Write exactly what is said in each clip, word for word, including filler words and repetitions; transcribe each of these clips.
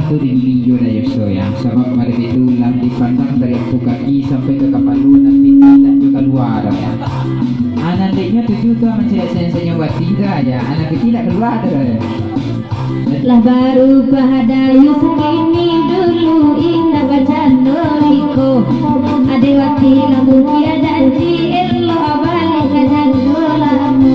tu dibili jo Dayus tu, ya. Sabab malam itu lah dipandang dari angku kaki sampai ka kapalo, nan pitih indak jo kalua doh, ya. Anak diknyo tuju tu mancaliak sanyum-sanyum wati tu, ya. Anak pitih indak kalua tu doh, ya. Lah barubah Dayus kini, dulu indak bacando iko. Ade wati lah mungkin janji, elok baliak ka jando lamo.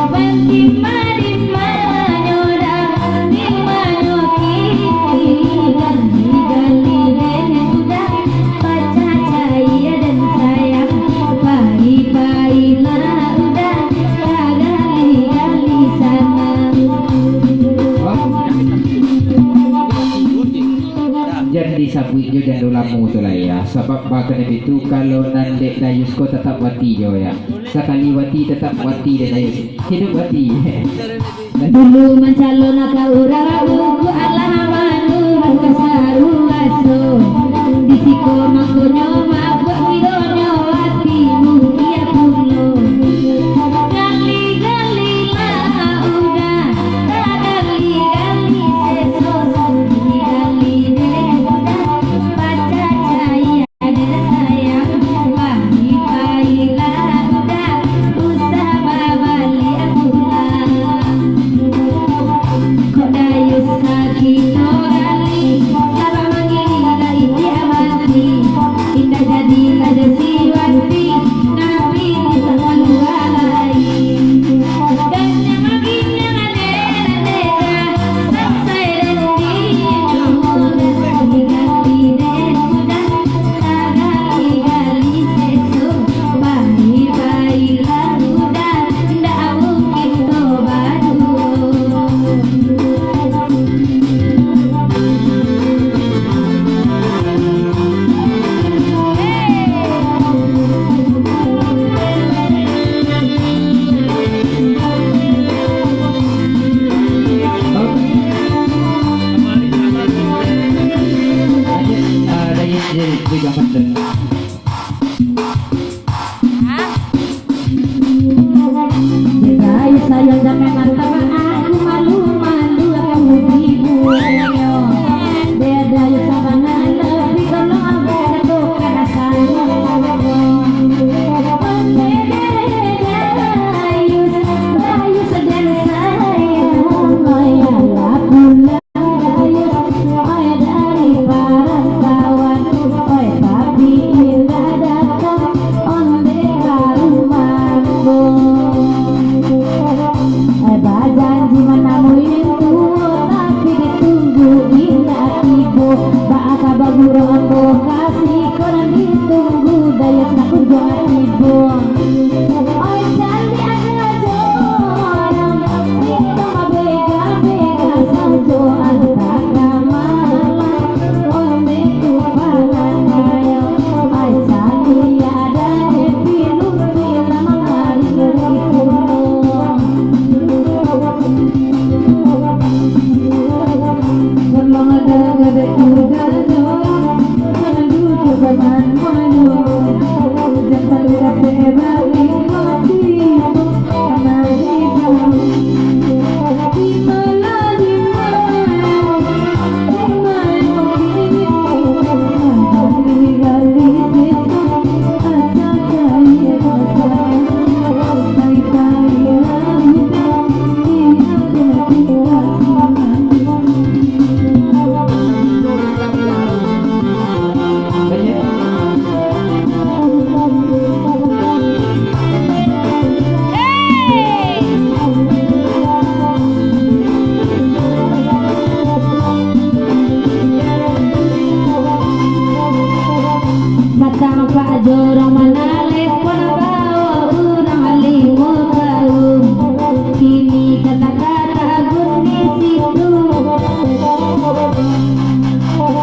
Mandi-mandi manyo dah, di manyo kini, gali-gali den sudah, pacah cayia den sayang, pai-pailah udah, tagali-gali sanang. Jan disabuik jo jando lamo tu lai, ya, sabab bakana itu, kalau nan dek Dayus ko tatap wati jo, ya. Sakali wati, tatap wati dek Dayus. Hidup wati. Dulu mancalon ka urang, buku alah manurun ka saruaso. Di siko mangkonyo mabuak kironyo wati mulia pulo. Gali-gali lah udah, tagali-gali seso, digali dek udah, pacah cayia. Ade sayang, pai-pailah udah, usah babaliak pulang. Kok Dayus sakik no gali, lah bamangiling ka itiak mati. Indak jadi lah desi wati, nan pitih tak kalua lai. Kanyang-kanyang ade nan deka, sansai den di rumah, gali-gali den sudah, tagali-gali seso, pai-pailah udah, indak mungkin to baduo. Dek Dayus sayang, jangan mantap, aku malu-malu, aku dibuatnyo. Dek Dayus sabananyo, tapi kalau abah dah tukar rasanya. Dek Dayus, Dayus dan sayang, mayalah pulang. Oi, dari parantauan, oi, tapi indak datang ondeh ka rumah ambo. Oi, bajanji manamui nan tuo, tapi ditunggu indak tibo. Baa ka baguru ambo ka siko, nan ditunggu Dayus nak kunjuang tibo. Oi, caliak sajo urang, mintak bega-bega sajo, antah ka malah ondeh tu panganiayo. Oi, caliak ado pilu-pilu mangari-ngari pulo. Batang Pak Jorong manalepon, bawa urang limo kaum. Kini kata-kata gun di situ.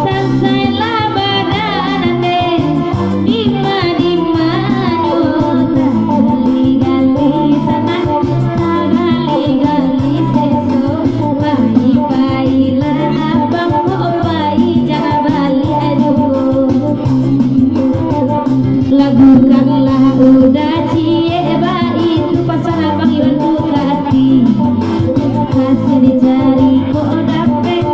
Sansai lah badanam deh, dima-dima nyo, tagali-gali sanang, tagali-gali seso, pai-pailah abang ko, pai jan baliak juo. Lagukanlah udah ciek baitu, pasan abang Iwan Bugatti. Hasil dicari kok dapek,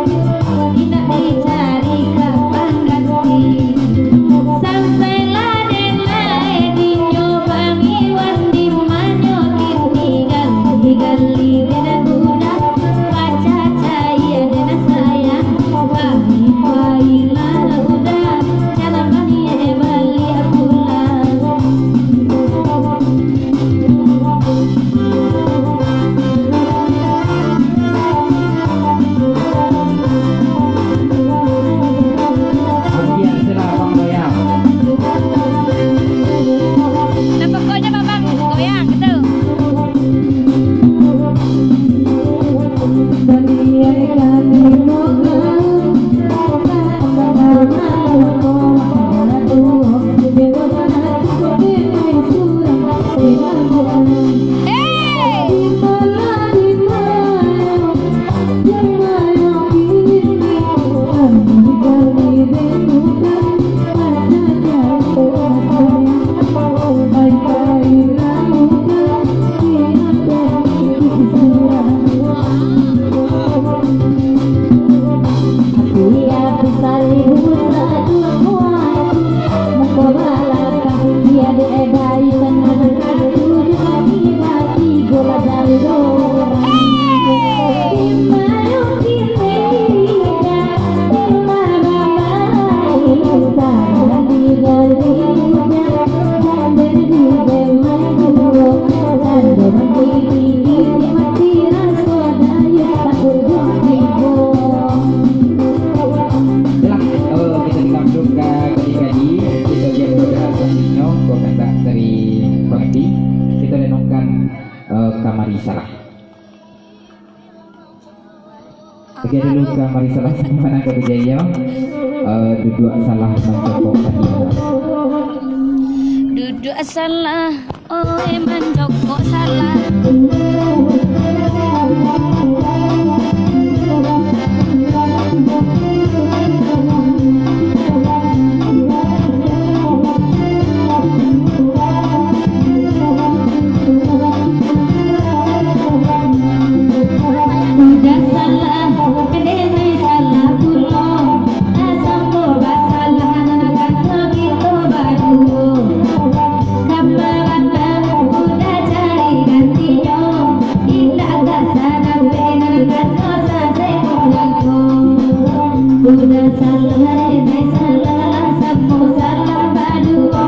Marisalah. Oke, dulu ka Marisalah, sampai mana ka Wijaya? Eh, duduak salah mancokok tadi. Duduak salah, oi, mancokok salah. Sudah salah, kini salah pulo. Lah samo basalah, nan kato kito baduo. Kaparana udah cari gantinyo, indak ka sadapek nan kato sasek mangko. Udah salah, remeh salah, samo salah baduo.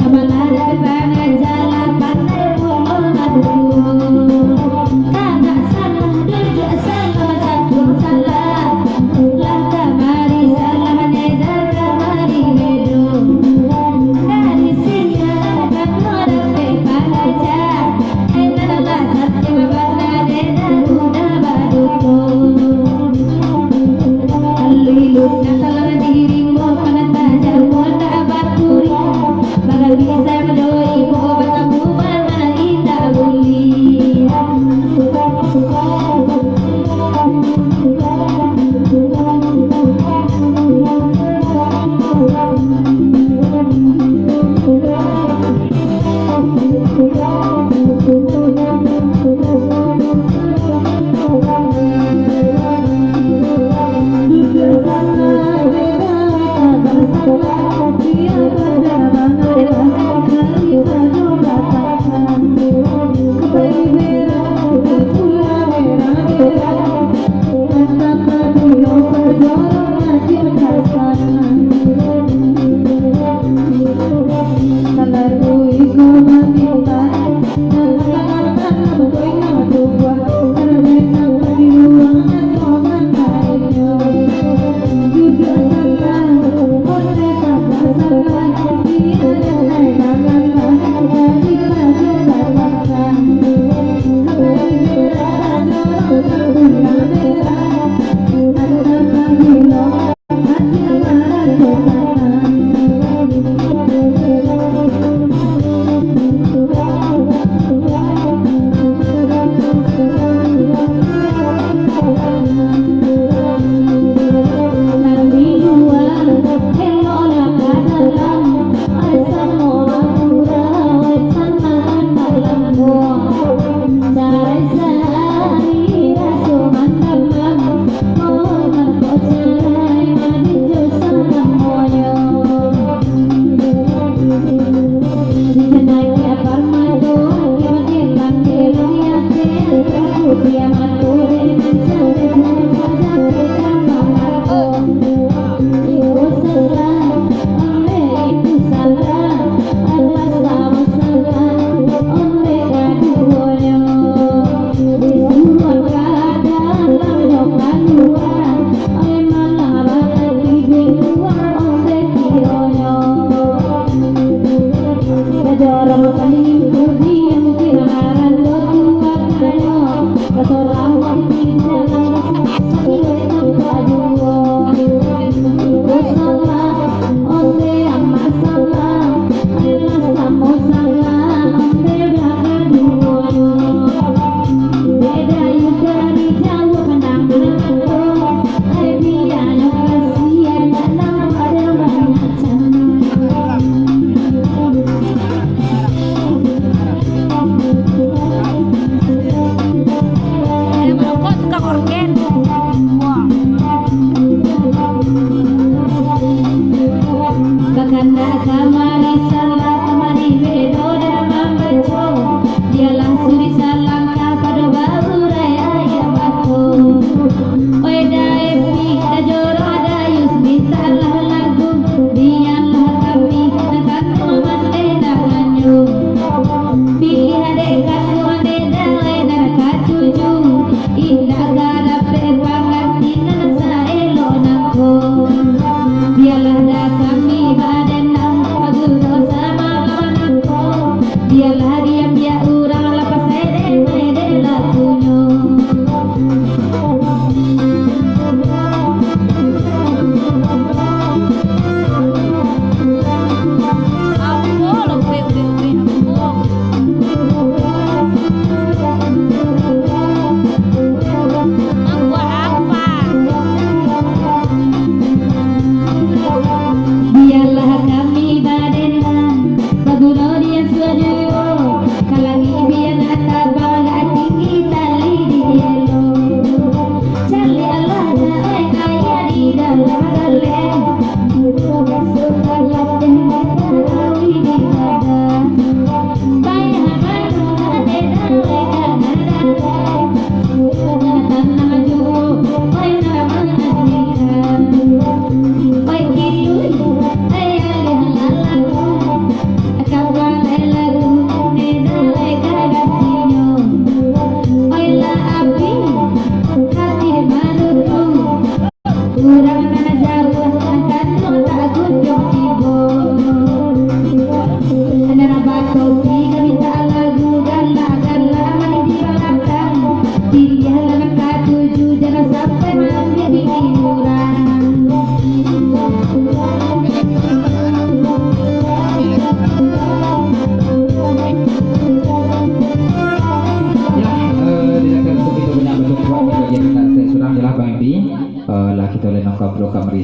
Sabalah dek pangaja lah pandai pulo ngaduo. Tagak salah, duduak salah, jatuah salah. Lah kamari salah, neda kamari bedo. Dari sinan, kano dapek pangaja. Enan lah satiok bana, neda udah baduto. Alilun nan salah diri, mo panata jauah ndak baturi. Bagal bisa jo ibo batamu, bana indak buli.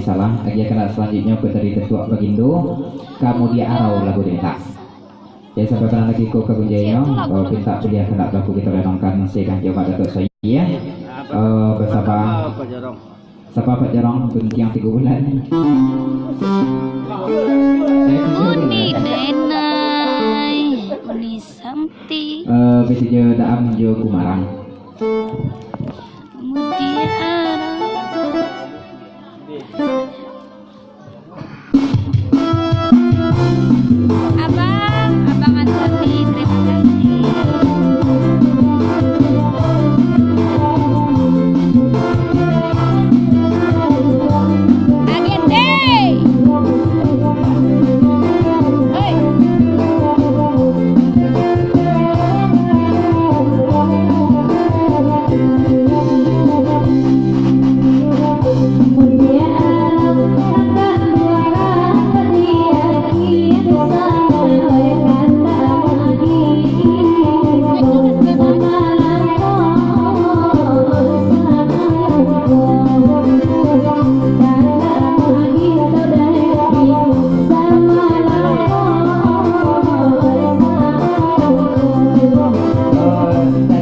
Salah, agiah kandak salanjuiknyo Puteri Datuak Bagindo, Kamudiak Arau lagu dimintak. Yo, sampai panah lagi ko ka Gunjai nyo, eh, pintak buliah kandak baku kito renungkan sidang Jumaik Datuak Soyie, eh, basama Sapa Pak Jorong, guntiang tigo bulan. Uni Nenai, Uni Santi. Eh, bisi jo Daam jo Gumarang. Mudiara. Abang, Abang Antoni, terima kasih. Agende. Hei.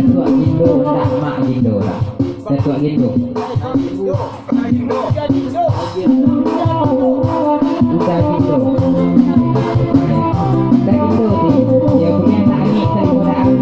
Datuak Gindo, ndak Mak Gindo, ndak. Datuak Gindo. Uda Gindo. Uda Gindo ti. Yo, buliah nangih tadi uda ande.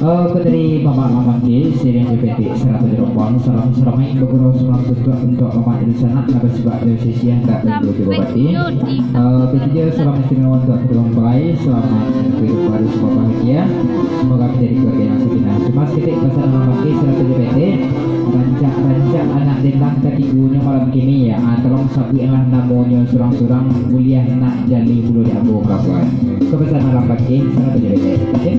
Eh, Puteri Mamak Lamangke, sirian jo petik sarato jo rompang, salam saramaik bagurau, salam tuntuak untuak Mamak dari sanak, nabas bak dari sisiah, tak tunggu jo babati. Eh, petiga salam istimewa untuak Puteri Lamangke, selamat hidup baru, semoga bahagia, semoga menjadi keluarga yang sakinah. Cuma saketek pasan Lamangke sarato jo petik, rancak-rancak anak dendang katigonyo malam kini, ya. Ah, tolong sabuiklah namonyo surang-surang, buliah nak jaleh pulo di ambo kawan. Kepesan malam pagi, sarato jo petik. Oke?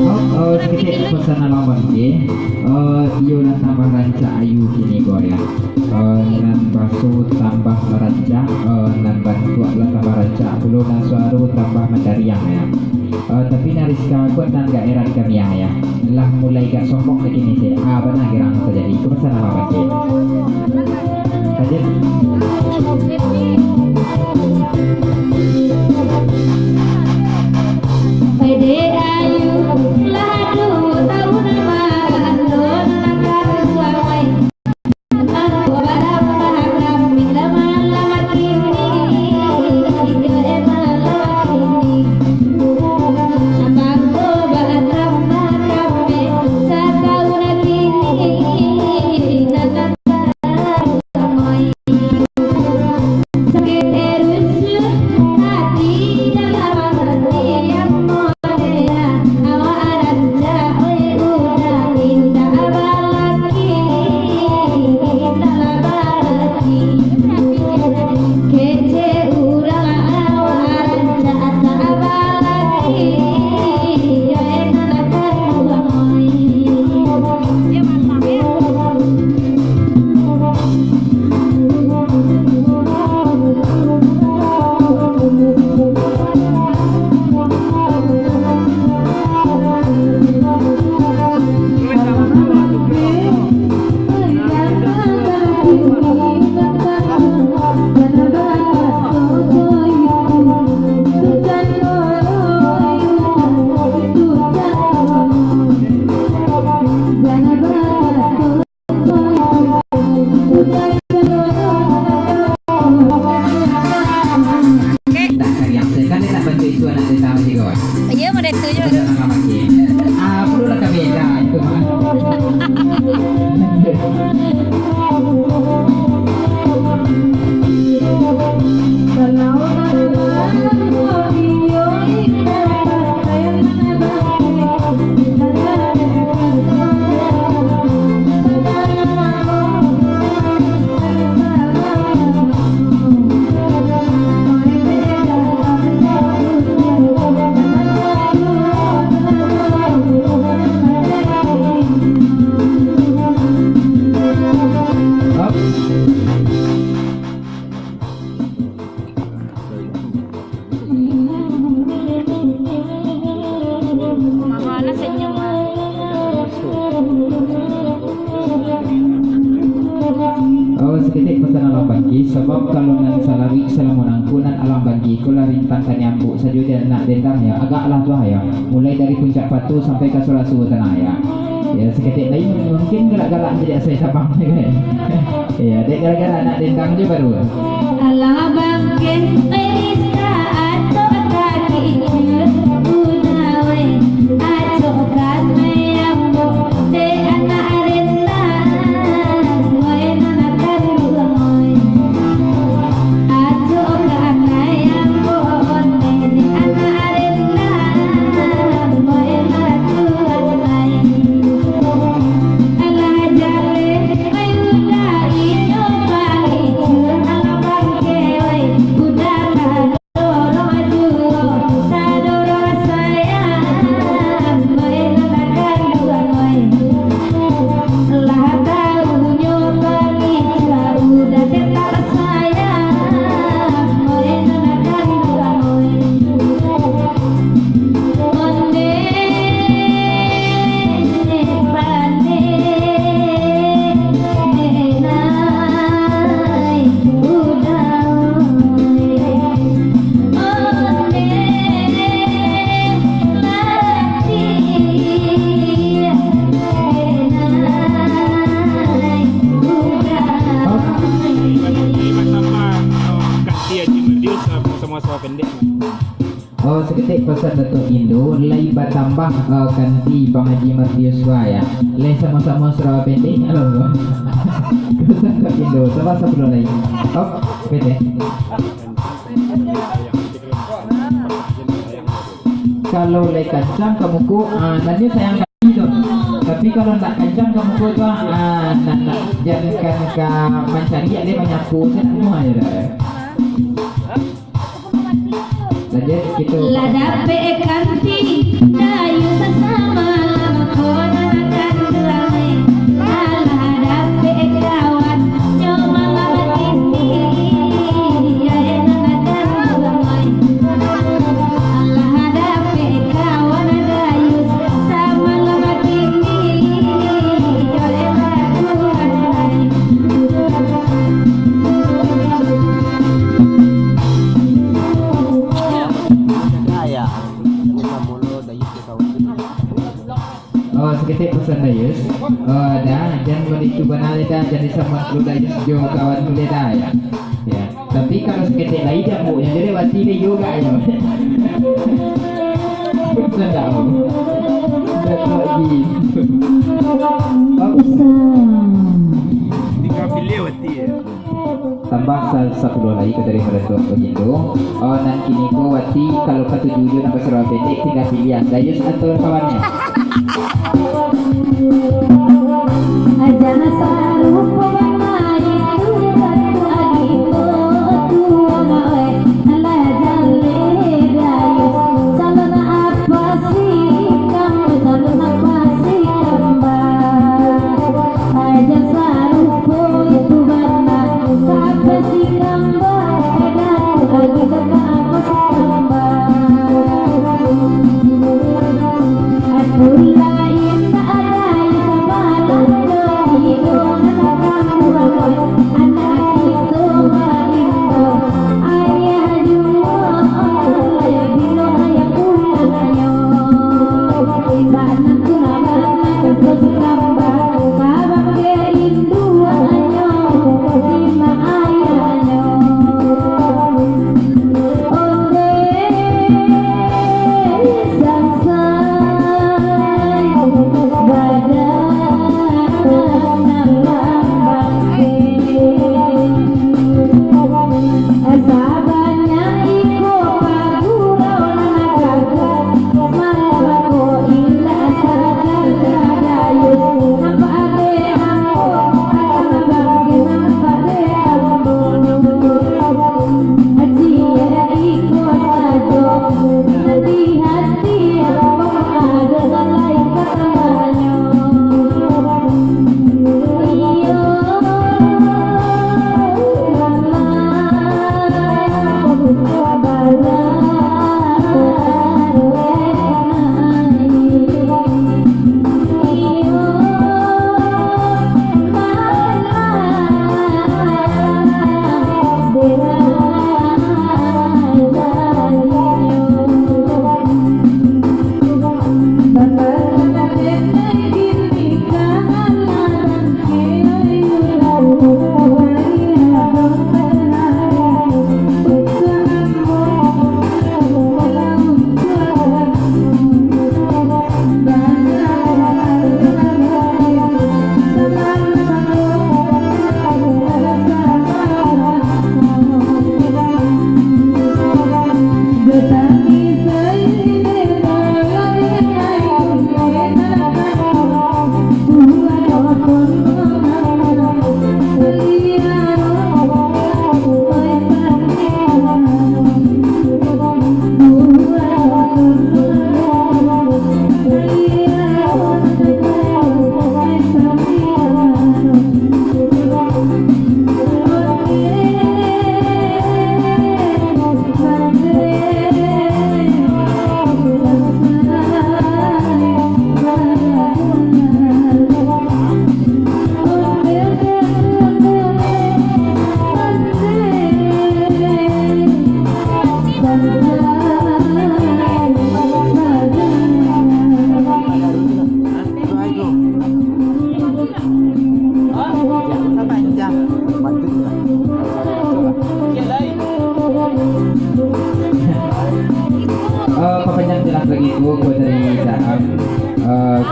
Oh, oh, saketek pasan Abang Bangke. Eh, iyo lah tambah rancak ayu kini ko, ya. Eh, nan baso tambah rancak, eh, nan bantuak lah tambah rancak pulo, nan suaro tambah mandariang, ya. Eh, tapi nan Rizka ko nan gak erat kami, ya. Lah mulai gak sombong lagi ni, sih. Ah, bana girang tajadi. Ko pasan Abang Bangke. Aja. Indak kariang se, kan dia nak bantu itu anak dia tahu juga, Wan. Iya, model itu juga. Pasal nama makin. Ah, perlu lah kami dah itu, mah. Mana senyum, ah? Oh, Titip pasan Alang Bangkeh, sabab kalau nan salaruik salamo nangko nan Alang Bangkeh ko lah rintang ka nyambuk sajo jan nak dendang ya, agak lah tuah ya. Mulai dari Puncak Patu sampai ka Surasu tanah ya. Ya, saketek lai mungkin galak-galak jadi asai tabang ya kan. Ya, dek gara-gara nak dendang jo baru. Alang Bangkeh, Rizka, Atok, Kaki Ijuk, Uda, weh, Atok, Kak, Mayang, Bok, dek anak Renda, weh, nan akan duo, weh. Atok, Kak, Mayang, Bok, dek anak Renda, weh, nan akan duo, weh. Alah jaleh, weh, Uda, inyo pangicuah, Alang Bangkeh, weh, Uda, Oh, saketek pasan Datuk Indo, lai batambah, eh, kanti Bang Haji Mardius wa ya. Lai samo-samo sarawa pendek, alo. Pasan Datuk Indo, tambah sapuluah lai. Op, pendek. Kalau lai kancang ka muko, ah, nanyo sayang kami tu. Tapi kalau ndak kancang ka muko tu, ah, ndak, ndak, jankan ka mancari, lai manyapo sajo, ah, ya dah. Lanjut, gitu. Lah dapek kanti, Dayus sasamo, ko nan akan duo, weh. Alah dapek kawan, nyo malah batindi, yo nan akan duo, weh. Alah dapek kawan, Dayus sasamo batindi, yo nan akan duo, weh. Gaya. Ini kamu lo, Dayus, ke kawan. Oh, saketek pasan Dayus. Oh, dah, jan baitu bana lai dah, jan disabuik lo Dayus jo kawan tu lai dah, ya. Ya. Tapi kalau saketek lai jambuknyo, jadi wati deh juga, ya. Pasan dah, oh. Dah tu lagi. Bagus. Tinggal pilih wati, ya. Tambah sa-, sapuluah lai ka dari Datuk Bagindo. Oh, nan kini ko wati, kalau katuju jo nan basarawa pendek, tingga piliah Dayus atau kawannya. Aja sarupo bana itu, Datuk Bagindo, tuang, oi. Alah jaleh Dayus, calon apa sih kamu, calon apa sih kembar? Aja sarupo itu bana, siapa sih kembar? Ada lagi kakak aku sih kembar. Aku lain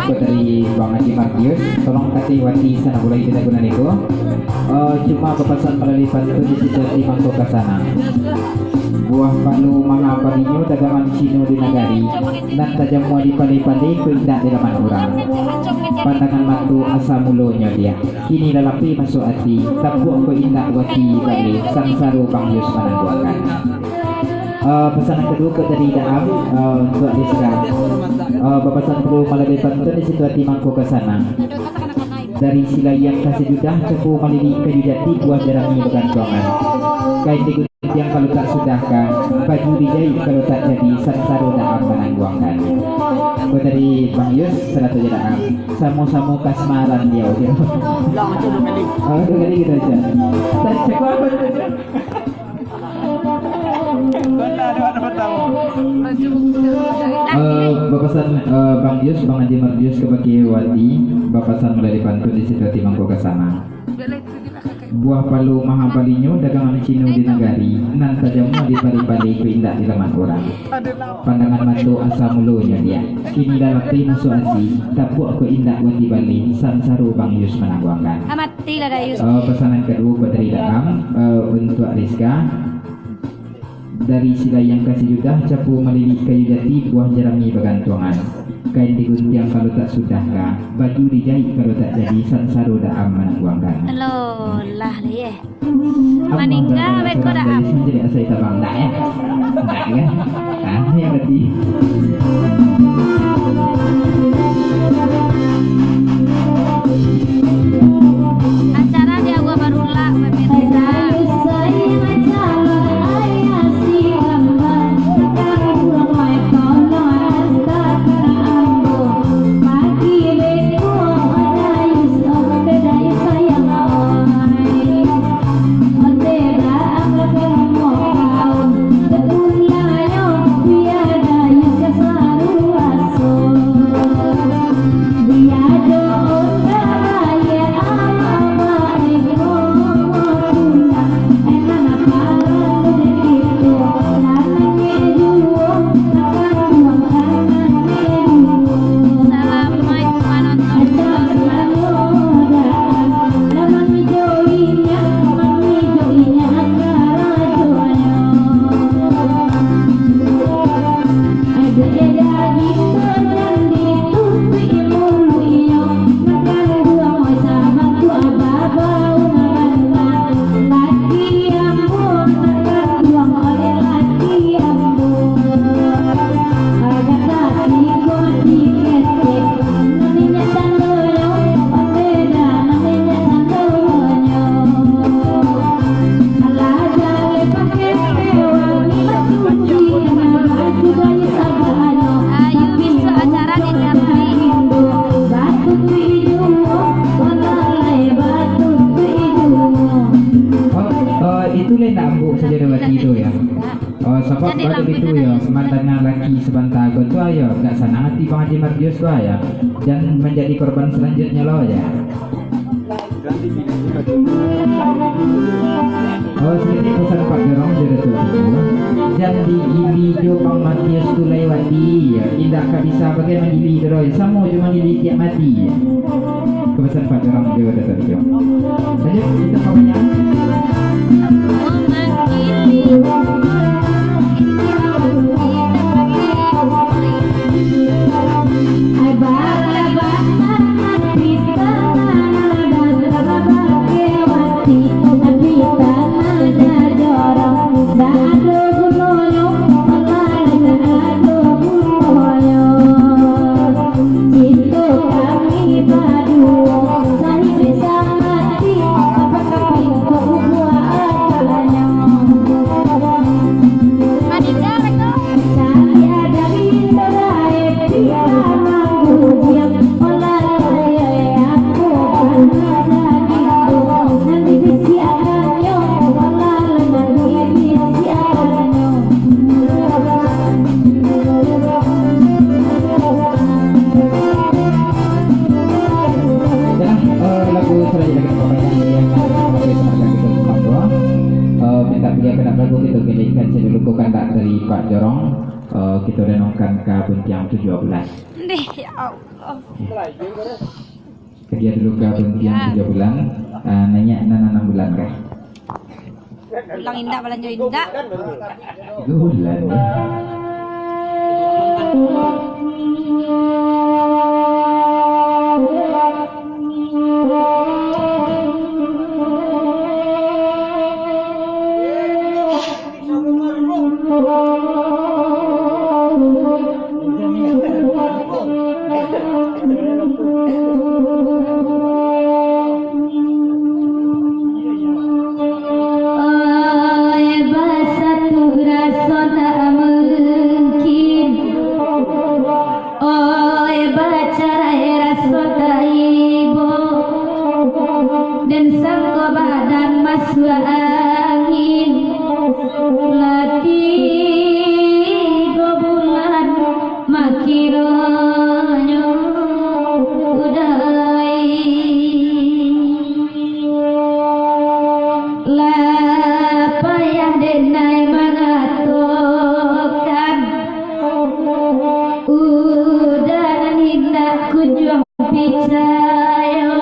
Dari Bang Haji Mardius, tolong katai wati sanak bulai di lagu nan iko. Eh, cuma bapasan malalui pantun di situ ati mangko ka sanang. Buah palu maha balinyo dagangan Cino di nagari, nan tajamua di palai-palai ko indak di laman urang. Pandangan mato asa mulonyo diak, kini lah lapeh masuak ati, tapuak ko indak wati baleh, sansaro Bang Yus manangguangkan. Eh, pasanan kaduo ko dari Daam, eh, untuak Rizka. Eh, bapasan palu malalui pantun di situ ati mangko ka sanang. Dari silai yang ka sajudah, capo malilik kayu jati, buah jarami bagantuangan. Kain diguntiang kalau tak sudah ka, baju dijaik kalau tak jadi, sansaro Daam manangguangkan. Ko dari Bang Yus, sarato jo Daam. Samo-samo kasmaran diau jo. Ulang tu dua kali. Oh, dua kali gitu aja. Tak cakap apa tu. Eh, bapasan, eh, Bang Yus, Bang Haji Mardius kabake wati, bapasan malalui pantun di situ ati mangko ka sanang. Buah palu maha balinyo dagangan Cino di nagari, nan tajamua di palai-palai ko indak di laman urang. Pandangan mato asa mulonyo diak, kini lah lapeh masuak ati, tapuak ko indak wati baleh, sansaro Bang Yus manangguangkan. Ah, mati lah Dayus. Eh, pasanan kaduo ko dari Daam, eh, untuak Rizka. Dari silai yang ka sajudah, capo malilik kayu jati, buah jarami bagantuangan. Kain diguntiang kalau tak sudah ka, baju dijaik kalau tak jadi, sansaro Daam manangguangkan. Alolah, leh. Maningga beko Daam. Menjadi asai tabang, ndak ya? Ndak ya? Ah, ini berarti. Acara di Aua Barulak, pemirsa. Ayu, bisuak acara di Jambi. Oh, eh, itu lah nak ambo saja lewat itu ya. Oh, sabab kalau itu ya, mandanga laki sabanta ko tu ayo, agak sanang ati Bang Haji Mardius tu ayo. Jan manjadi korban salanjutnyo lo ya. Oh, saketek pasan Pak Jorong jo Datuak Tigo. Jan digili jo Bang Mardius tu lai wati, indak ka bisa bagai mangili tu doh, samo jo mangili tiak mati. Ko pasan Pak Jorong jo Datuak Tigo. Lanjut, kita pokoknya. Dah, eh, lagu salanjutnyo kita bawakan yang sebagai semangat kita semua. Eh, mintak piga kandak lagu kita gelikan dulu ko kandak dari Pak Jorong. Eh, Kito danokan ka buntiang tujuah bulan. Ndeh, ya Allah. Ka dia dulu ka buntiang tujuah bulan, ah, naiak nan anam bulan kah? Pulang indak, balanjo indak. Tigo bulan, ya. Oi, basatu raso tak mungkin. Oi, bacarai raso tak ibo. Den sangko badan masuak angin. Lah tigo bulan makironyo, Uda ai. Lah payah den ai mangatokan, Uda nan indak kunjuang picayo.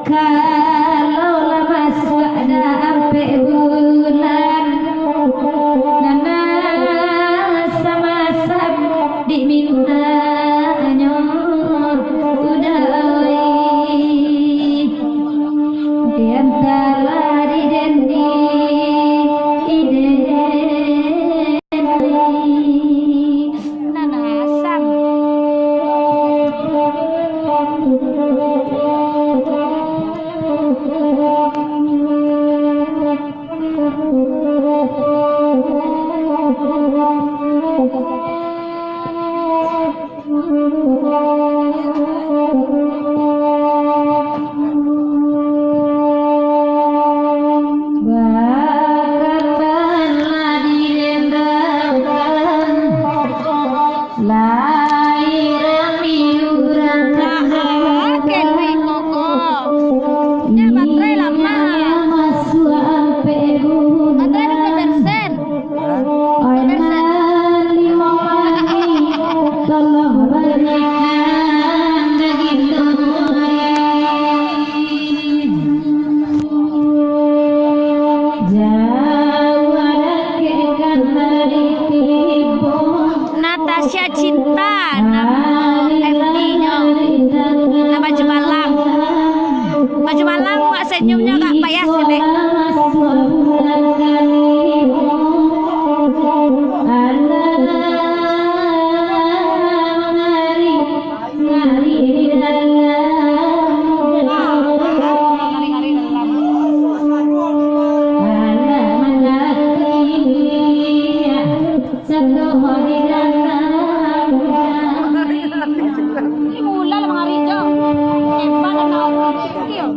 Kalau lah masuak dah ampek bulan, nan asam-asam dimintanyo, Uda ai. Diantalah di den di iden. Nan asam. Bakarban lah dilendakan, lai rami urang. Nah, ah, ken wih koko. Nya baterai lamah. Masuak ampek bulan. Baterai duo puluah persen. Oi, nan limo mani, tolong barikan daging duri. Jauah dakek kan dari tibo. Natasha Cinta, namo F B-nyo. Nah, baju balang. Baju balang, wak senyumnyo agak payah sih, Dek. Ini mula lah mangari jo. Evan nak mangari jo.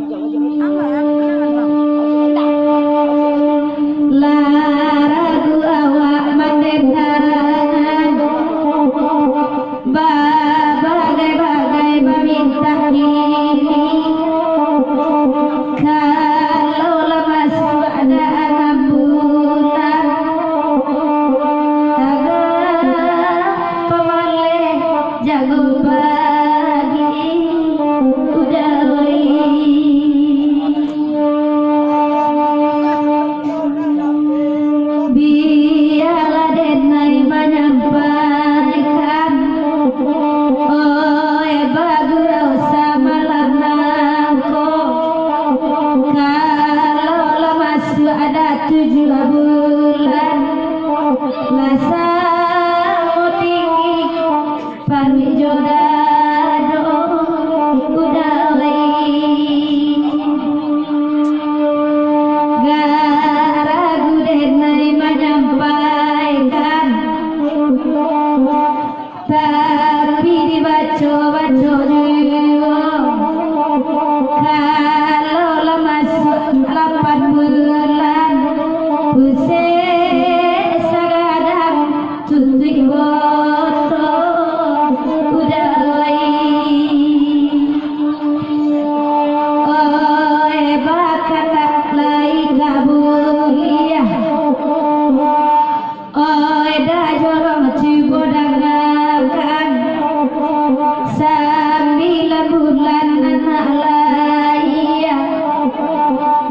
Anak lai,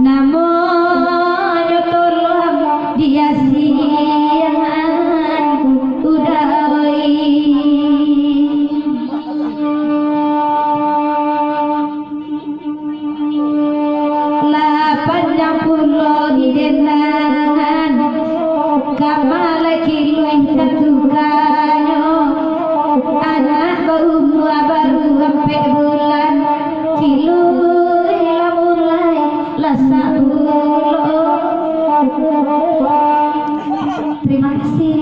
namonyo tolong diasiahan udah oi. Lah panjang pulo di denangan, ka ma lai kiluih ka tukanyo. Anak baumua baru ampek bulan, kiluih lah mulai lasak pulo. Terima kasih.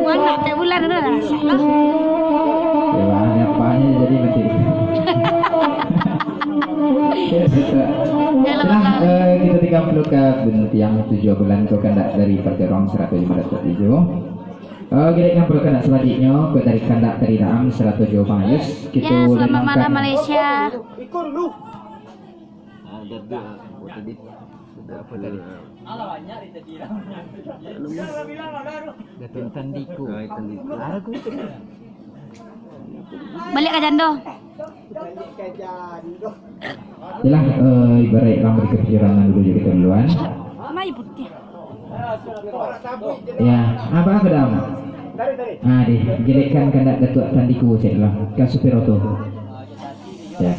Anak ampek bulan tu lah lasak lah. Ya, lah, ni apa ni jadi nanti. Nah, eh, kita tinggal perlu ke bentiang tujuh bulan tu kandak dari Partai Ruang seratus lima puluh tujuh. Eh, kita tinggal perlu kandak selanjutnya, ke dari kandak dari Daam seratus tujuh Bang Ayus. Kita Ya, selamat ulang malam, kan. Malaysia. Datuk Tandiko. Balik ka jando. Yalah, eh, ibarat urang bari kapikiran dulu jo kito duluan. Mai putiah. Ya, apa ka dalam? Ah, deh, jelekkan kandak Datuk Tandiko cek lah, ka supir oto. Ya.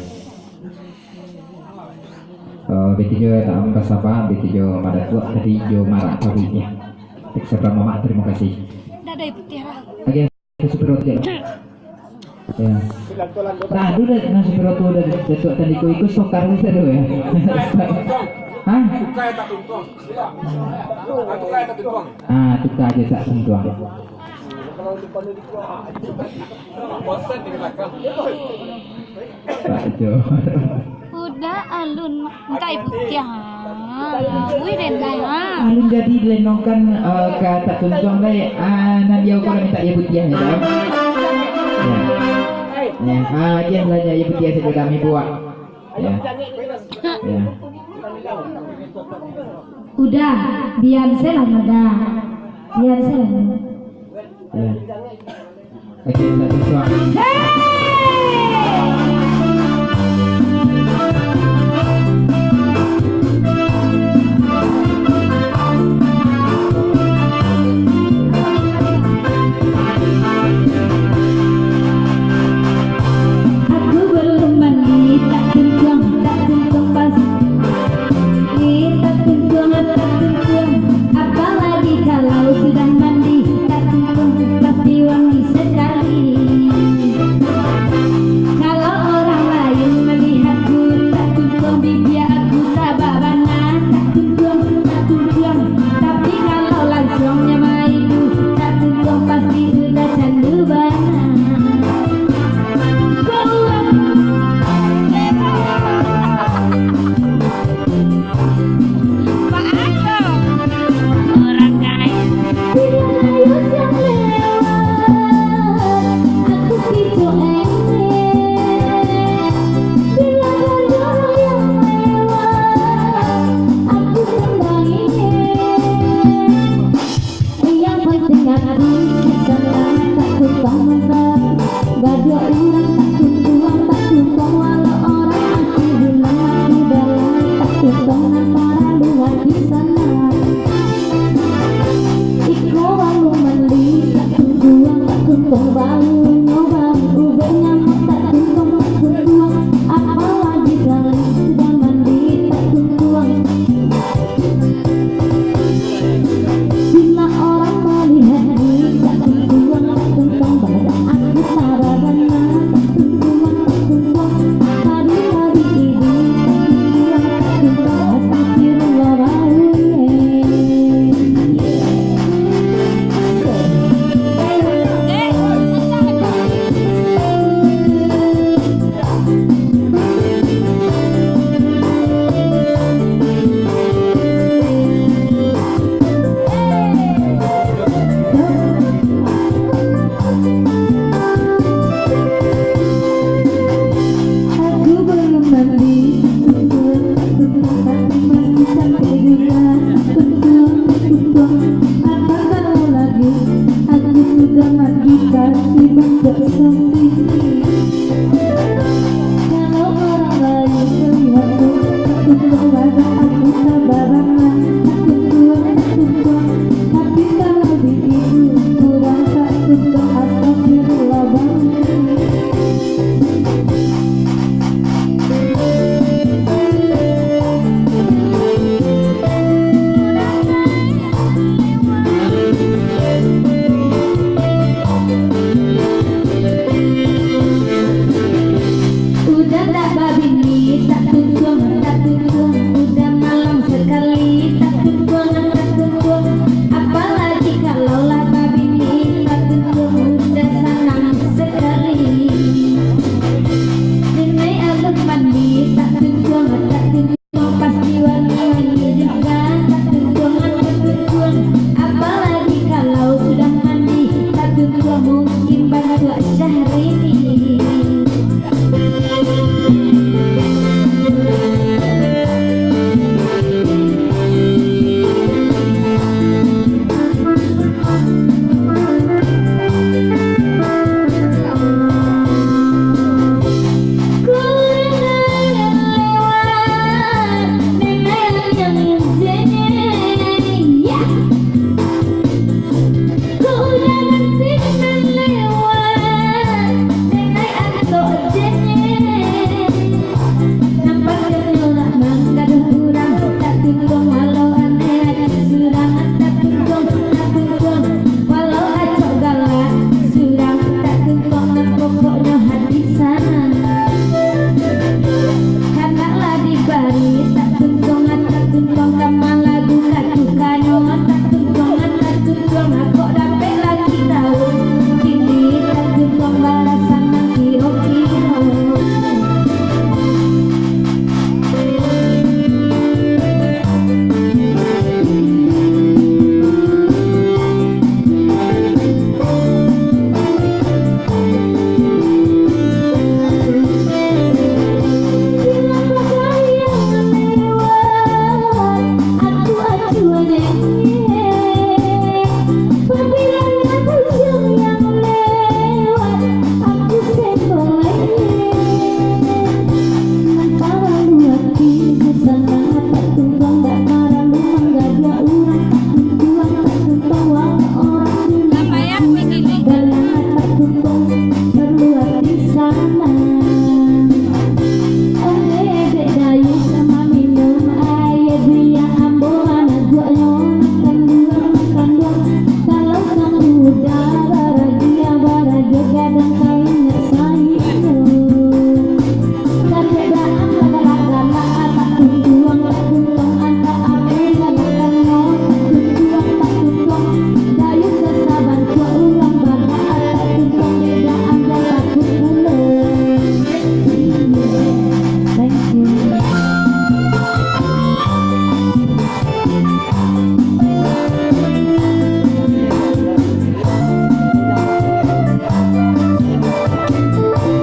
Eh, betijo tak basapa, betijo madatuak tadi jo marak tabuiknya. Tek sabra mamak, terima kasih. Dah ada putiah lah. Oke. Supir oto. Ya. Nah, dulu dah, nah, supir oto dah, Datuk Tandiko ikut sokar bisa dulu ya. Hah? Ah, tukar aja tak tuntuang. Pak Jo. Udah alun. Engka ibu tiah. Wih, denai, ha. Alun jadi dilenongkan, eh, ka tak tuntuang dai. Ah, nan dia ukuran minta ibu tiah ni, dah. Ya. Ya, ah, dia belanja ibu tiah sudah kami buat. Ya. Ya. Udah, diam salah, udah. Diam salah. Ya. Oke, satu suara. Aku belum mandi, tak tuntuang, tak tuntuang pas. Eh, tak tuntuang, tak tuntuang. Apalagi kalau sudah mandi, tak tuntuang, pasti wangi sekali.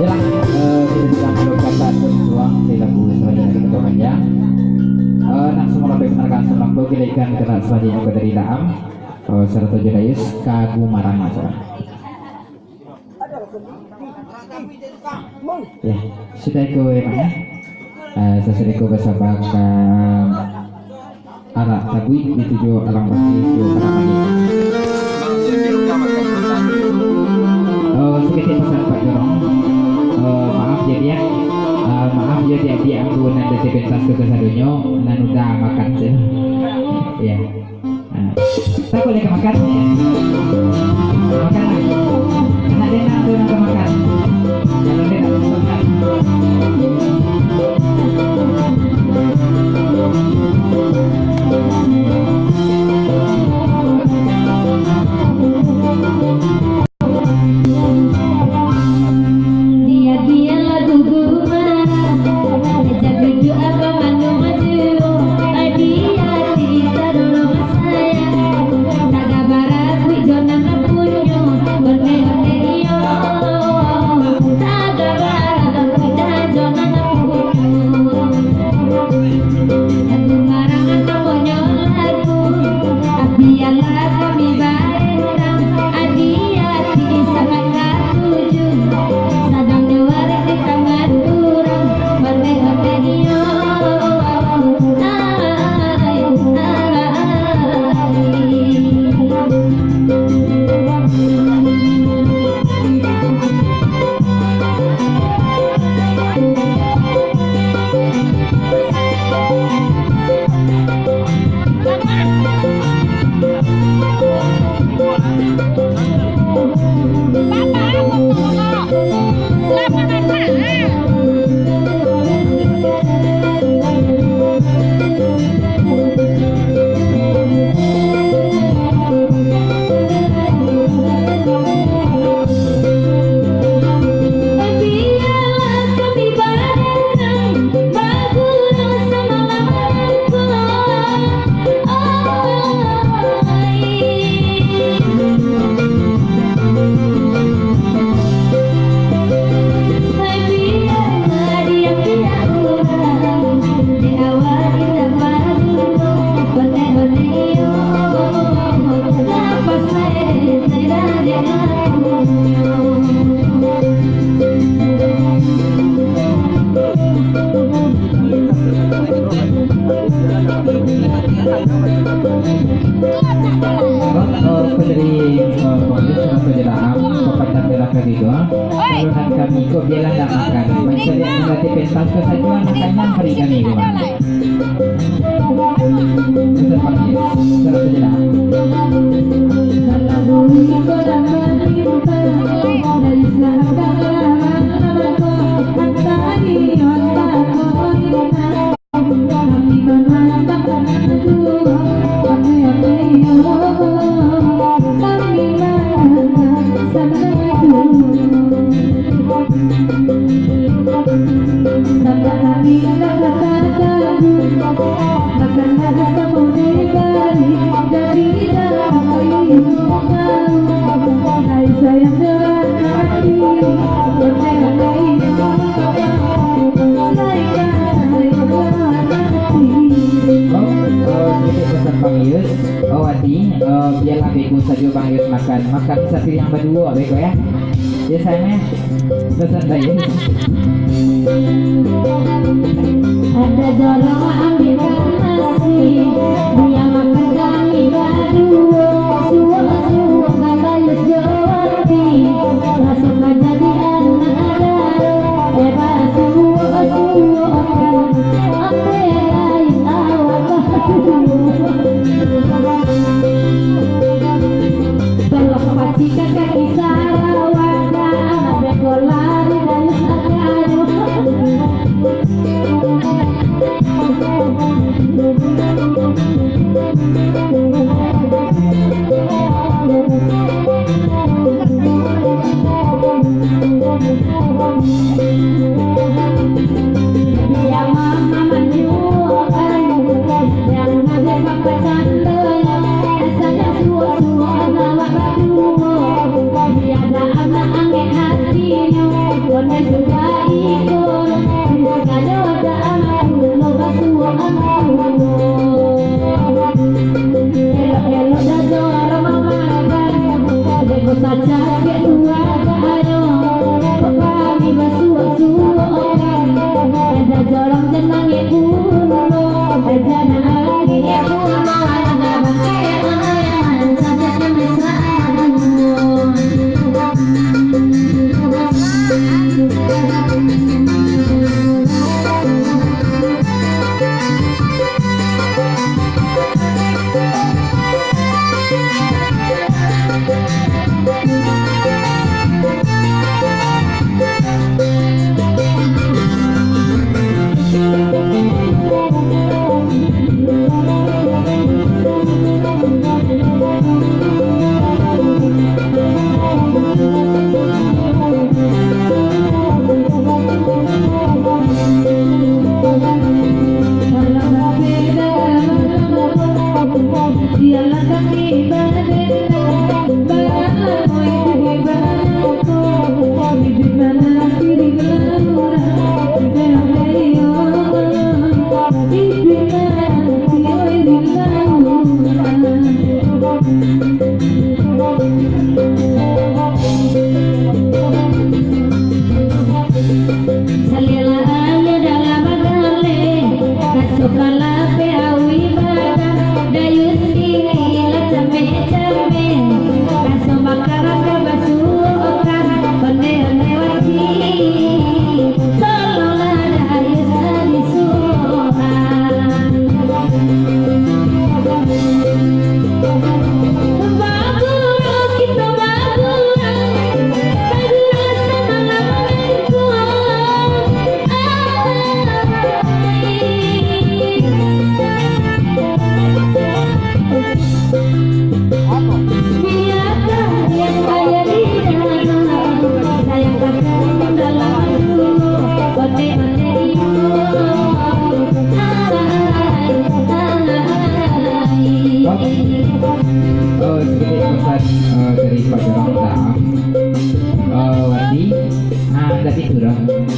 Yalah, eh, kita sudah melakukan satu ruang di lagu selanjutnya kita panjang. Eh, nak semua lebih menarikkan sembako, kita ikan kena selanjutnya ke dari Daam, eh, serta Junais, Kagu Marang acara. Ya, sudah iko emang ya. Eh, sasudah iko basabak ka arak tabuik dituju alang basi jo arak basi. Oh, saketek pasan Pak Jorong. Oh, maaf jadi ya. Ah, maaf jadi di anggu nan dari pentas tu kasadonyo nan udah makan tu. Ya. Ah. Takut lagi makan? Makan lah. Nak dengar tu nak makan. Kalau dia nak makan. Pendiri, eh, pengurus atau jemaah, kepada bela kedua, kalau nak kami kok biarlah nak makan. Mencari nanti pentas kesajuan makanan hari kami, Bang. Oh, eh, sedikit pesan Bang Yus. Oh, Adi, eh, biarlah bego sajo Bang Yus makan. Makan sapiriang baduo beko, ya. Ya, sayang, ya. Pesan Bang Yus. Ada jorong ambil nasi, dia makan kami baduo. Suo-suo Bang Yus jo Adi, raso ka jadi anak dara.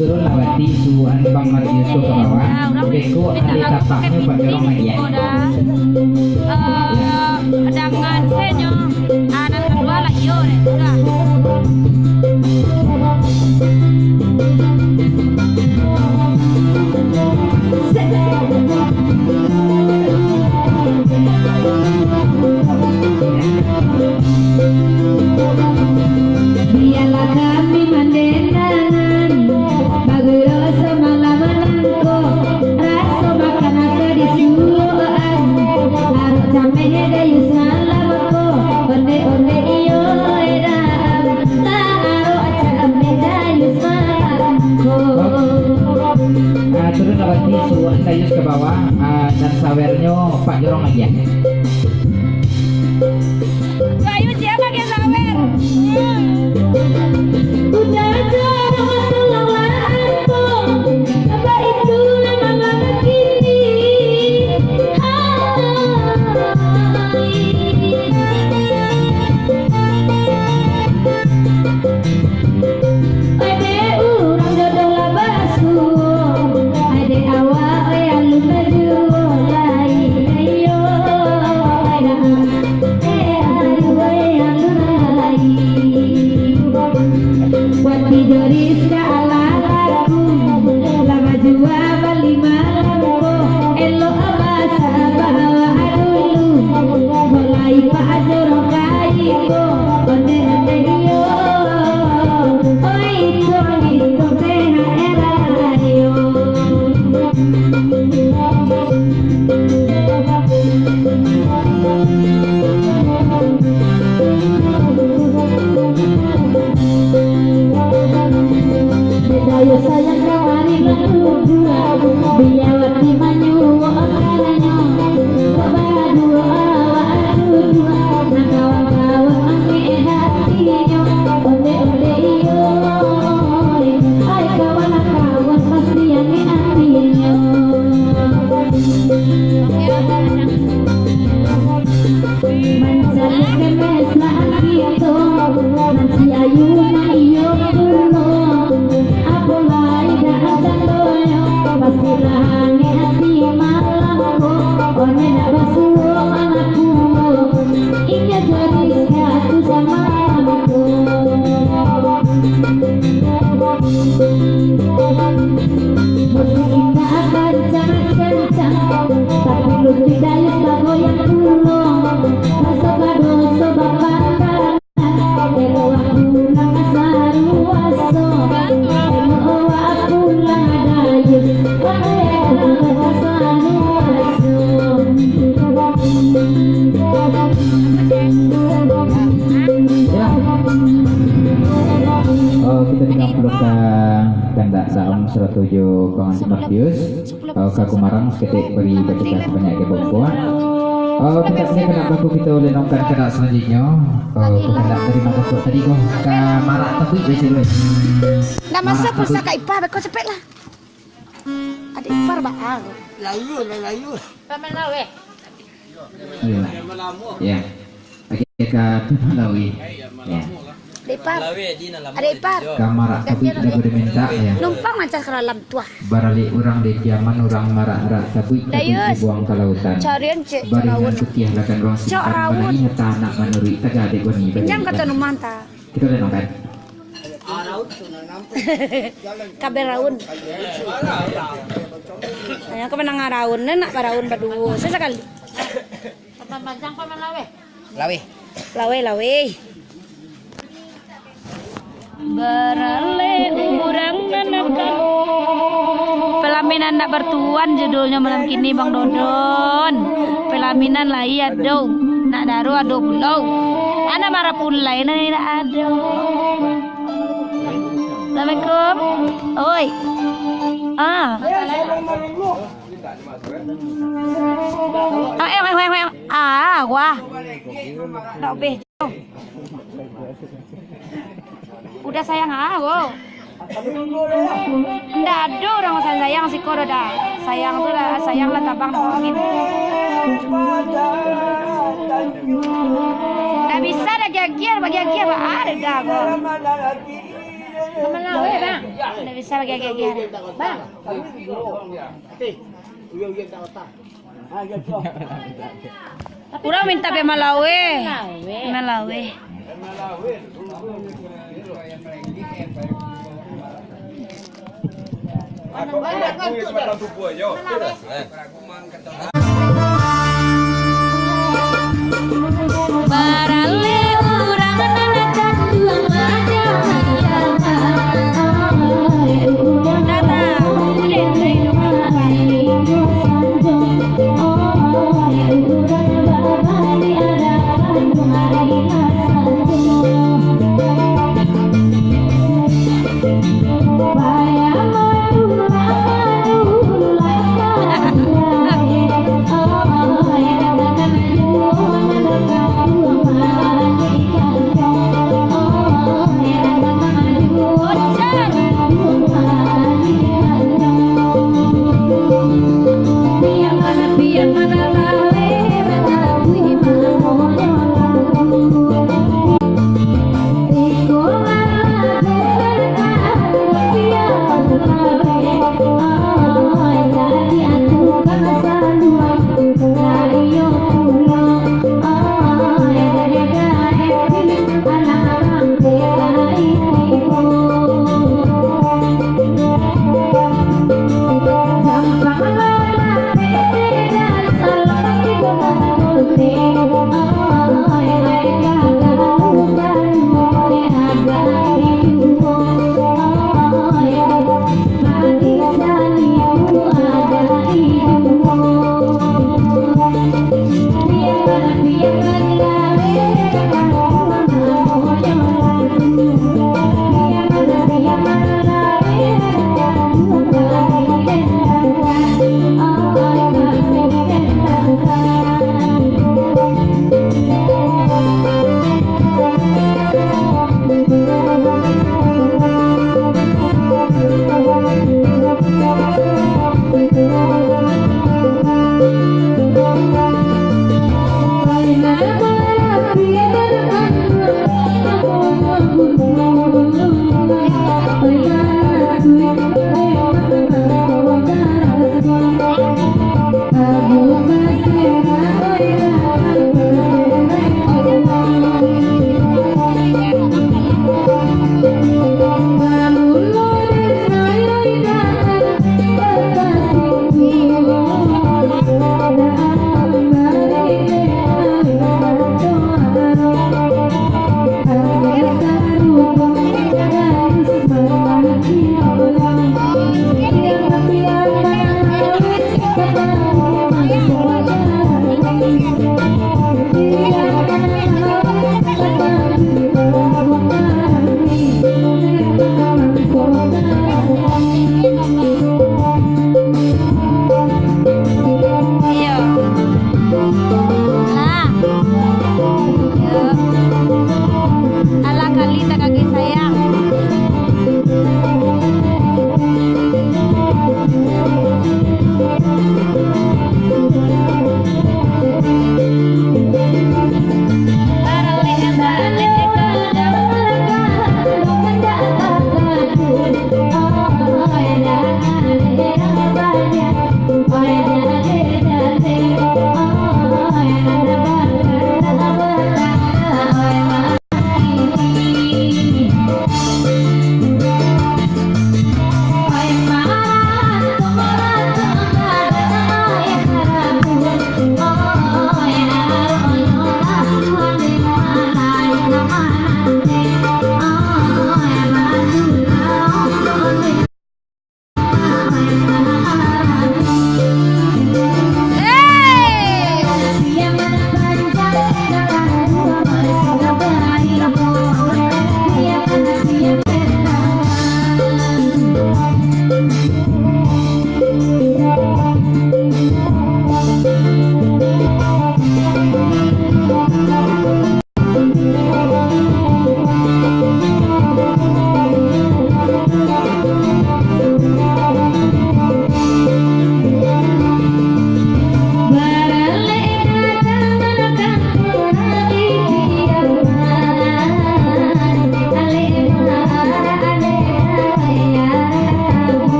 Turun lah bati suan Bang Mardius tu ka bawah. Beko ado tapaknyo Pak Jorong lagi, ya. Eh, dengan senyo, ah, nan kadua lah, iyo, dek, sudah. Bialah kami mandendangan, bagiro samalam nangko, raso makan ka disuoan, larok cameh dayus malam ko, onde-onde iyo edam, larok cameh dayus malam ko. Ah, turun lah bati suan dayus ka bawah, ah, dan sawernyo Pak Jorong aja. Bayu siap pakai sawer. Udah jorong tulanglah angkong, apa itu nama mama kini? Hai. Ade urang jodoh lah basuo, ade awak oi alun bajuo lai, ayo, oi dah, eh, ayo, oi alun lai. Wati joris ka alah laku, lah bajua bali malam ko, elok abah sabawa dulu, mulai pajorong kaiko. Onde-onde iyo, oi, itu, itu T H R ayo. Dek Dayus sayang kamari lah duduak, biawati manyuruah karanyo, kok baduo awak duduak, nan kawan-kawan angek hatinyo, onde-onde iyo, ai kawan-kawan pasti angek hatinyo. Mancari kemes lah kito, nan si Ayu nan iyo pulo. Apo lai dak candonyo, pastilah angek hati malam ko. Onde dak basuo anak kulo, inyo jadi satu samo ko. Musik indak kancang-kancang, tapi lucu dayus bagoyang pulo. Raso badoso bapandangan, elok pulang saruaso, elok pulang dayus, elok saruaso. Ya. Oh, kito tingga pulo ka kandak Saom sarato jo Bang Andi Matius. Oh, ka Kumarang saketek bari batika sabanyak kebongkoan. Oh, kandak siko kandak baku kito lenongkan kandak salanjuiknyo. Oh, kandak dari mangko tadi ko ka Marak Tabuik, biaso dulu. Ndak maso pulsa Kak Ipah, beko cepet lah. Adik ipar baa ko. Layu lah, layu. Paman Laweh. Iyo. Ya. Oke, ka Paman Laweh. Ya. Adik ipar. Adik ipar. Ka Marak Tabuik dah boleh minta, ya. Numpang mancah ka dalam tuah. Baralek urang di Piaman, urang marak-rak tabuik, tabuik dibuang ka lautan. Carian cek, cek rawon. Baringan putiah lakan ruang simpan, manangih hata anak manuruik, tagak dek bani. Pinjam kato numah ta. Kito dah nonton. Kabel raun. Yang ka manang raun, nak baraun baduo. Sasakali. Papan panjang, papan laweh. Laweh. Laweh, laweh. Baralek urang nan akan. Pelaminan ndak bertuan judulnya malam kini, Bang Dodon. Pelaminan lai ado, nak daro ado pulo. Anak marapulai nan indak ado. Assalamualaikum. Oi. Ah. Ah, eh, eh, eh, eh. Ah, wah. Ndak obeh. Udah sayang, ah, wo. Ndak ado urang sayang-sayang siko doh, dah. Sayang tu lah, sayang lah tabang dah angin. Ndak bisa dah giagiah, bagiagiah, ba-, ah, dah, wo. Malawe, Bang. Ndak bisa bagi agiah-agiah. Bang. Urang minta pai Malawe. Malawe. Malawe.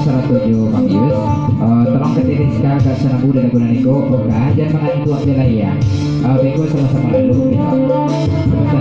Salah tuju, Bang Yus. Eh, tolong ka tiris ka, ka sanambu di lagu nan iko. Oke, jan mangantuak je lah, ya. Eh, beko sama-sama lalu, gitu. Oke,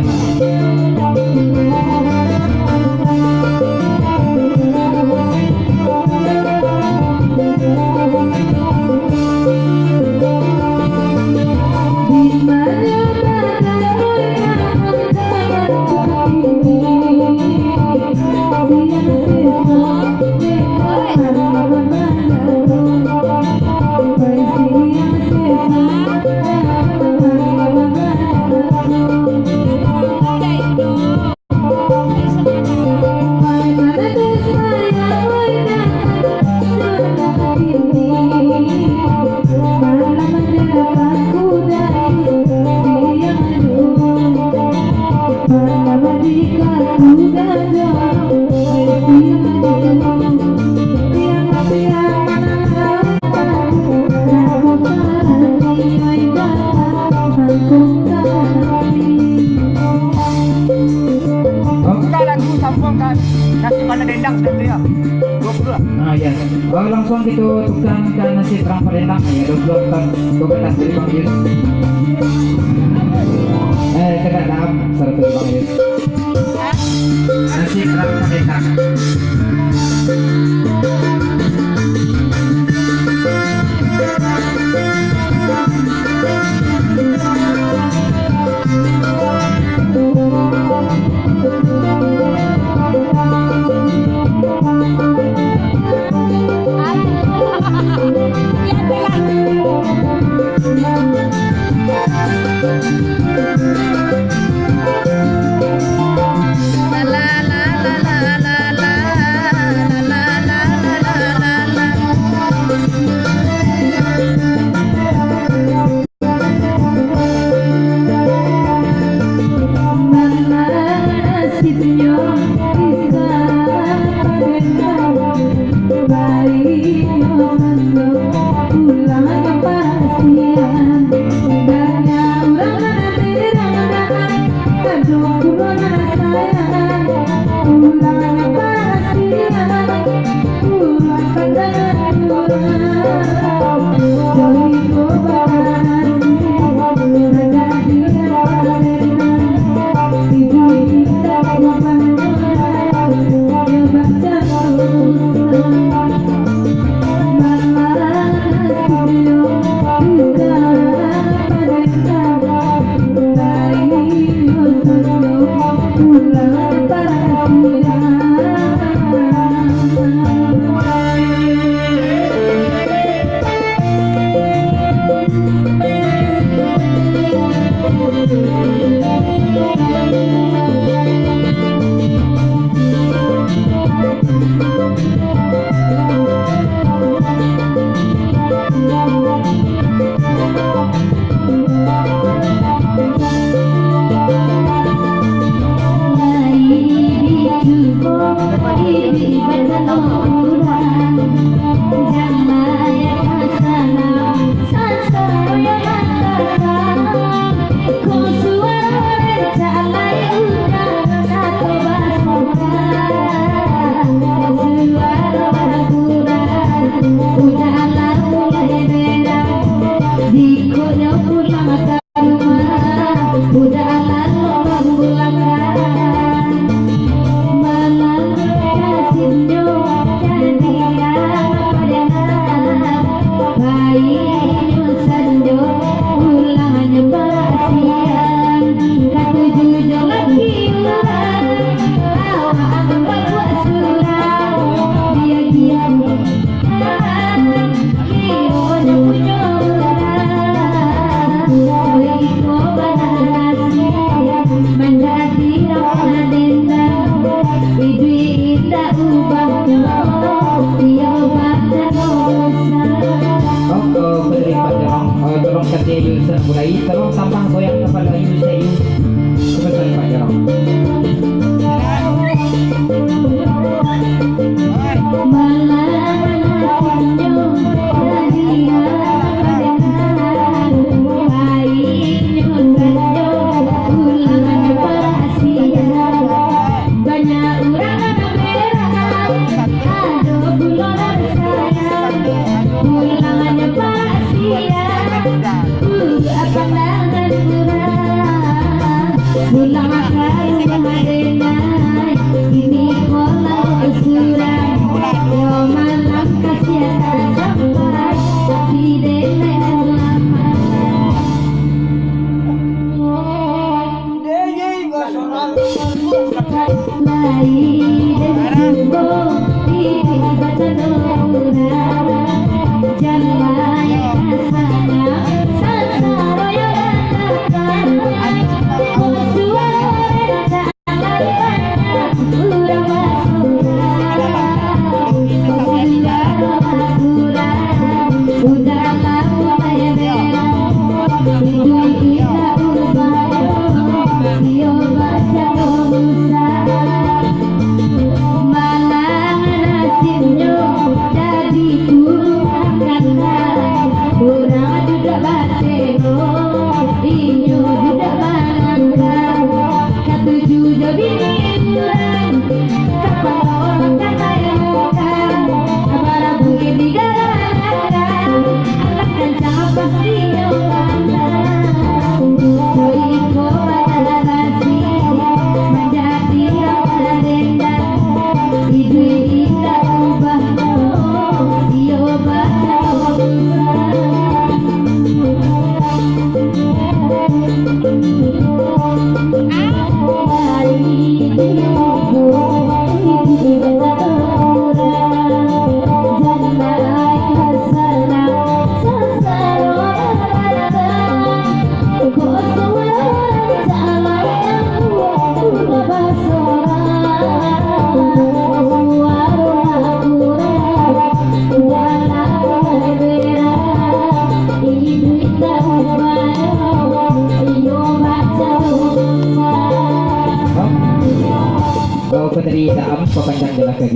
lagu Sampuang ka Nasib Anak Dendang sudah tu, ya. Dua puluh lah. Ah, ya. Oh, langsung kita tukar ka Nasib Anak Dendang, ya, dua puluh ton. Dua belas dari Bang Yus. Eh, kena dalam seratus Bang Yus. Nasib Anak Dendang.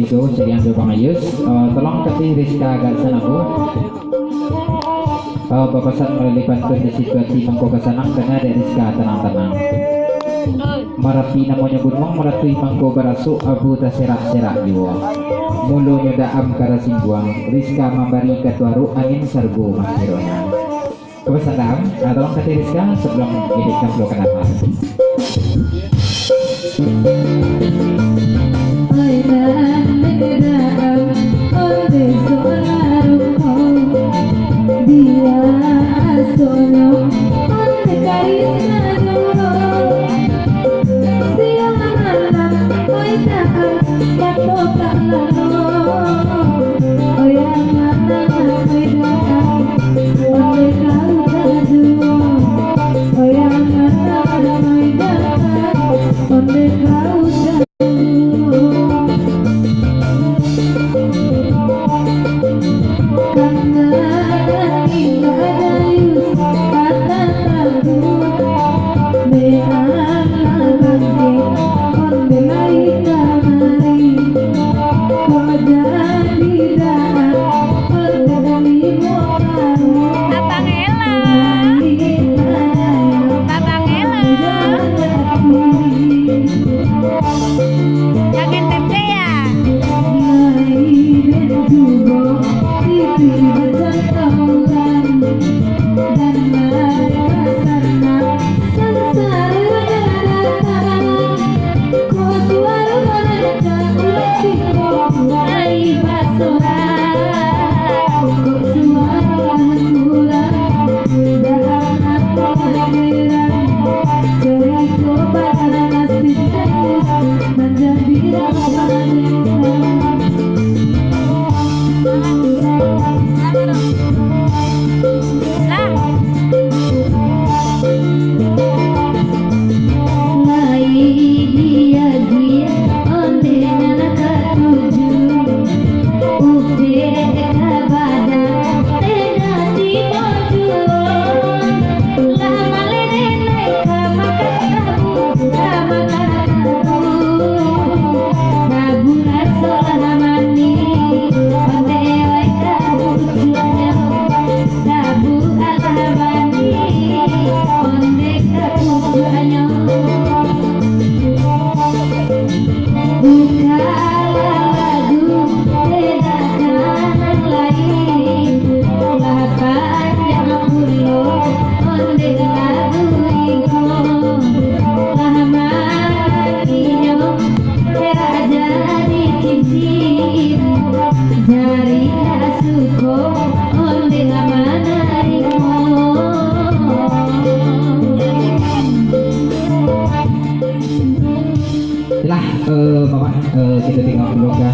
Yo, sadiang jo Bang Ayus. Eh, tolong kasih Rizka agak sanang, Bu. Eh, bapasan malalui pantun di situ ati mangko ka sanang, danga dek Rizka tanang-tanang. Marapi namonyo gunuang, maratuih mangko barasuk, abu taserak-serak juo. Mulonyo daam ka rasingguang, Rizka mambari ka tuaruk, angin sarugo mangkironyo. Kepesan daam, ah, tolong kasih Rizka sebelum ini kamplo kenapa. Oi, nan daam, onde sola rupo, biasonyo, onde karisna dulu. Siang malam, oi, daam, mato tak lalo. Oi, anak-anak, oi, daam, onde kau tadu. Oi, anak-anak, oi, daam, onde kau tadu. Abang Ella. Abang Ella. Jangan kerja ya. Lah, eh, Mamak, eh, kita tinggal dulu kan.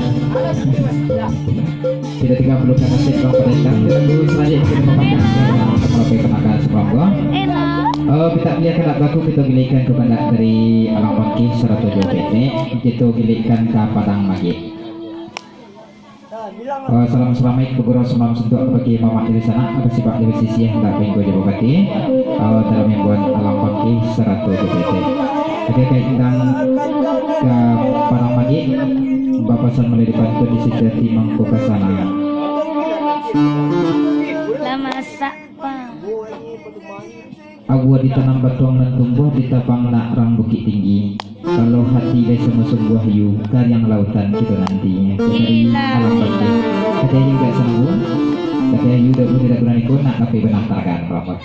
Kita tinggal dulu kan nasib Bang Padang. Kita tunggu selanjutnya kita makan, eh, kita makan sebelum gua. Eh, kita pilih kandak baku, kita gilikan tu kandak dari Alang Bangkih sarato jo Benek, kita gilikan ka Padang Magik. Eh, salam salamaik bagurau samalam suntuak bagi mamak dari sanak, apa sibak dari sisi yang tak minggu jauh bati. Eh, dalam mingguan Alang Bangkih sarato jo Benek. Oke, baik, tentang ka Padang Magik, bapasan mulai di pantun di situ ati mangko ka sanang. Lah masak, Pak. Aua ditanam batuang nan tumbuah, ditabang nak rang Bukik Tinggi. Kalau hati lai sungguah-sungguah, yu, kariang lautan kito nanti. Jadi, ilah, alam ilah. Tapi ayu dak sanggup, tapi ayu dak boleh dak berani ko nak tapi benang tarakan, Bapak.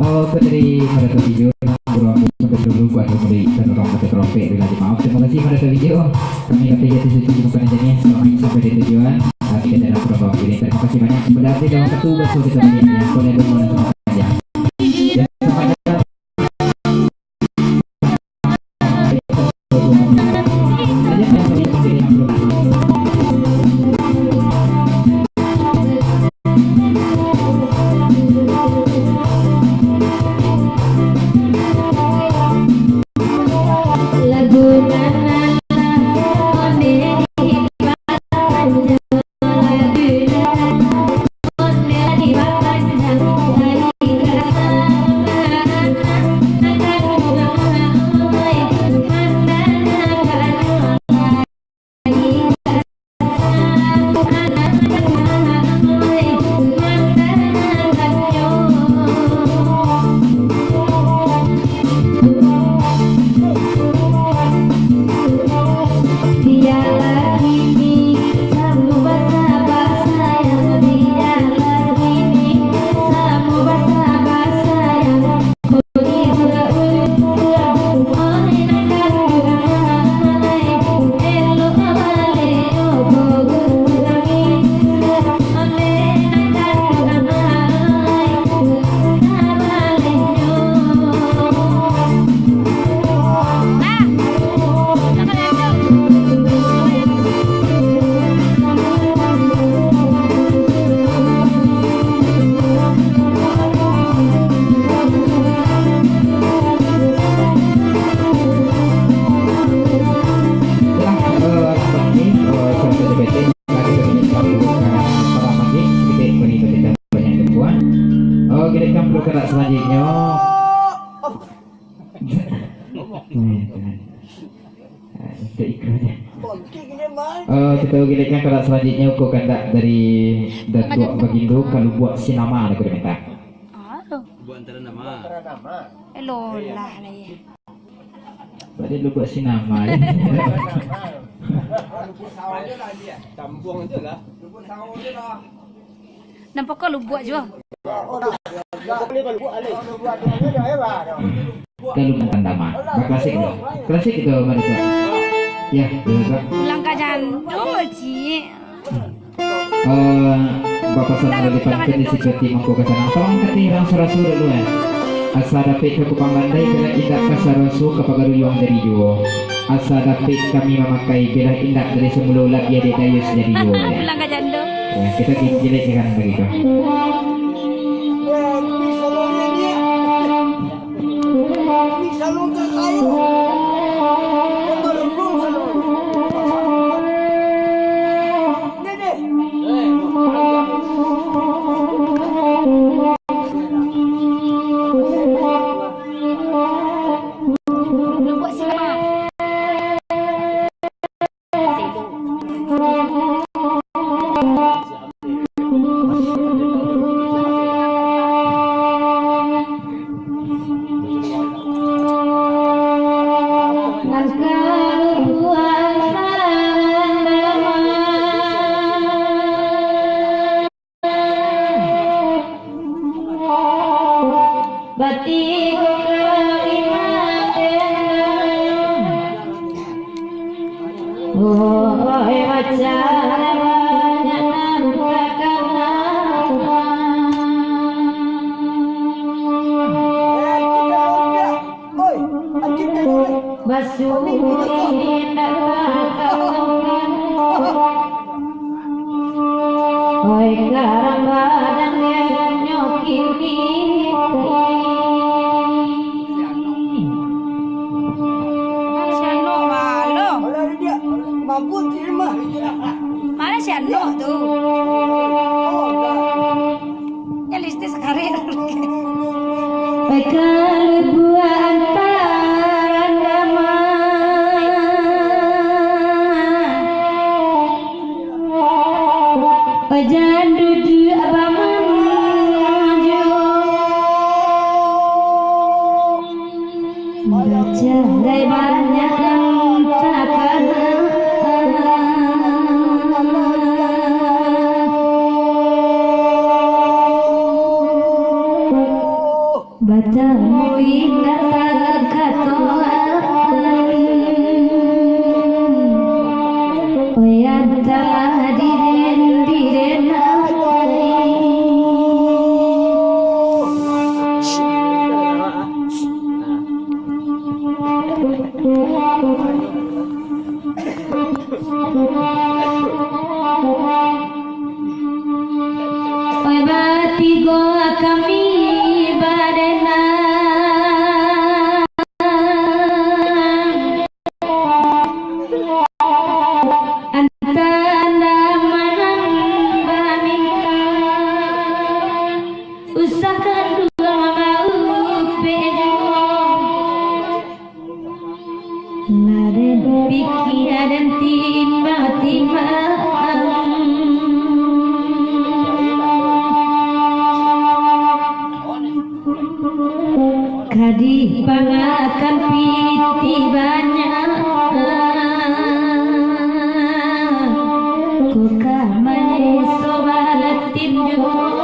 Oke, dari moderator video, nah, bro, aku sampai dulu buat dari moderator, moderator trompet, dari lagi maaf. Terima kasih moderator video. Kami kata ya, di situ bukan aja nih, sampai, sampai di tujuan. Nah, kita dalam program ini. Terima kasih banyak. Berarti dalam satu waktu kita banyak ya. Boleh bermain sama saja. Ya, sampai jumpa. Selanjutnya. Untuk ikut aja. Eh, kita gilikan kalau selanjutnya ukur kandak dari Datuak Bagindo, Kalubuak Sinama, aku diminta. Aduh. Buat antara nama. Elolah lah ya. Pada Lubuak Sinama ya. Tambuang aja lah. Nampak kau Lubuak juo. Kalau bukan nama, klasik tu. Klasik itu, Mbak Rika. Ya, betul, Kak. Langkah jando, Cik. Eh, bapasan dari pantun di situ ti mangko ka sana. Tolong kati raso-raso dulu, eh. Asa dapek ka kupang landai, bila indak ka saraso ka pagaruyuang jadi juo. Asa dapek kami mamakai, bila indak dari samulo lagi ade dayus jadi juo, eh. Langkah jando. Ya, kita gilek kan lagi, Kak. Batigo kalimat. Oi, bacara banyak nan takana. Basuo indak takana. Oi, karamba dan nyo kini. Si Anok balo. Mabuk di rumah. Mana si Anok tu? Ya, listis karet. Kalau buat antara nama. Jan duduak bamanjo. Bacarai banyak nan takana. Batamu indak takatoan. Oyan talah diren-diren ai. Oi, batigo kami badenam. Antanda manang bamingka. Usah kanduang baupek juo. Lah den pikia den timbang-timbang. Ka dipangakan pitih banyak. Ko ka manyeso batin juo.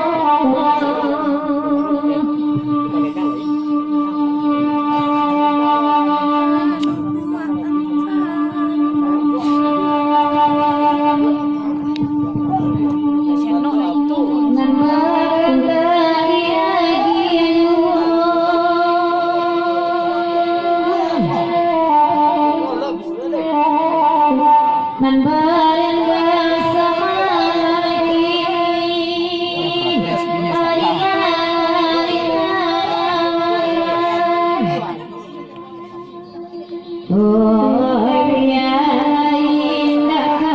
Nan barenggang samalam kini. Oh, biar indak ka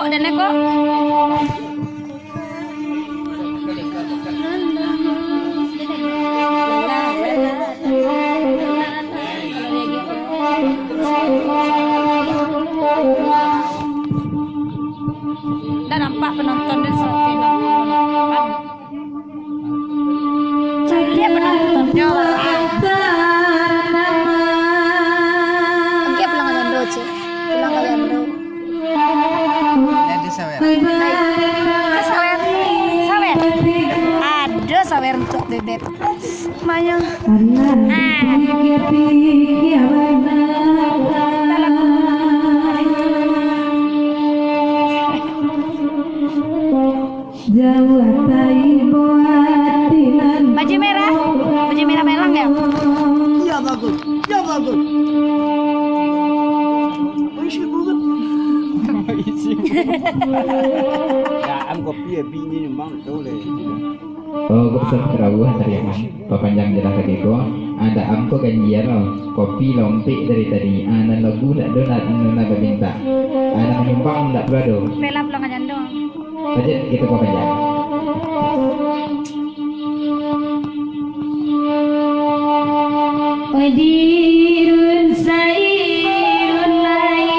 Kok dan kok. Dah nampak penonton dan seratus enam puluh delapan. Cantik penonton. Oke, pulang ka jando, Cik. Pulang ka jando. Ado sawer. Ado sawer. Sawer. Ado sawer untuk bebek. Banyak. Ah. Jauah taibo ati nan. Baju merah, baju merah belang ya? Iya, bagus. Iya, bagus. Isi perut. Isi perut. Ya, am kopi ya, bini memang tahu lah. Oh, gok sakarauah tadi mah. Papanjang jalan kaki ko. Ada am ko ganjia lo. Kopi lompek dari tadi. Ah, nan lagu ndak do nak, nak, nak minta. Ah, nan manyumbang ndak pulo do. Rela pulang ka jando. Lanjut, kita buat panjang. Odirun sairun lai.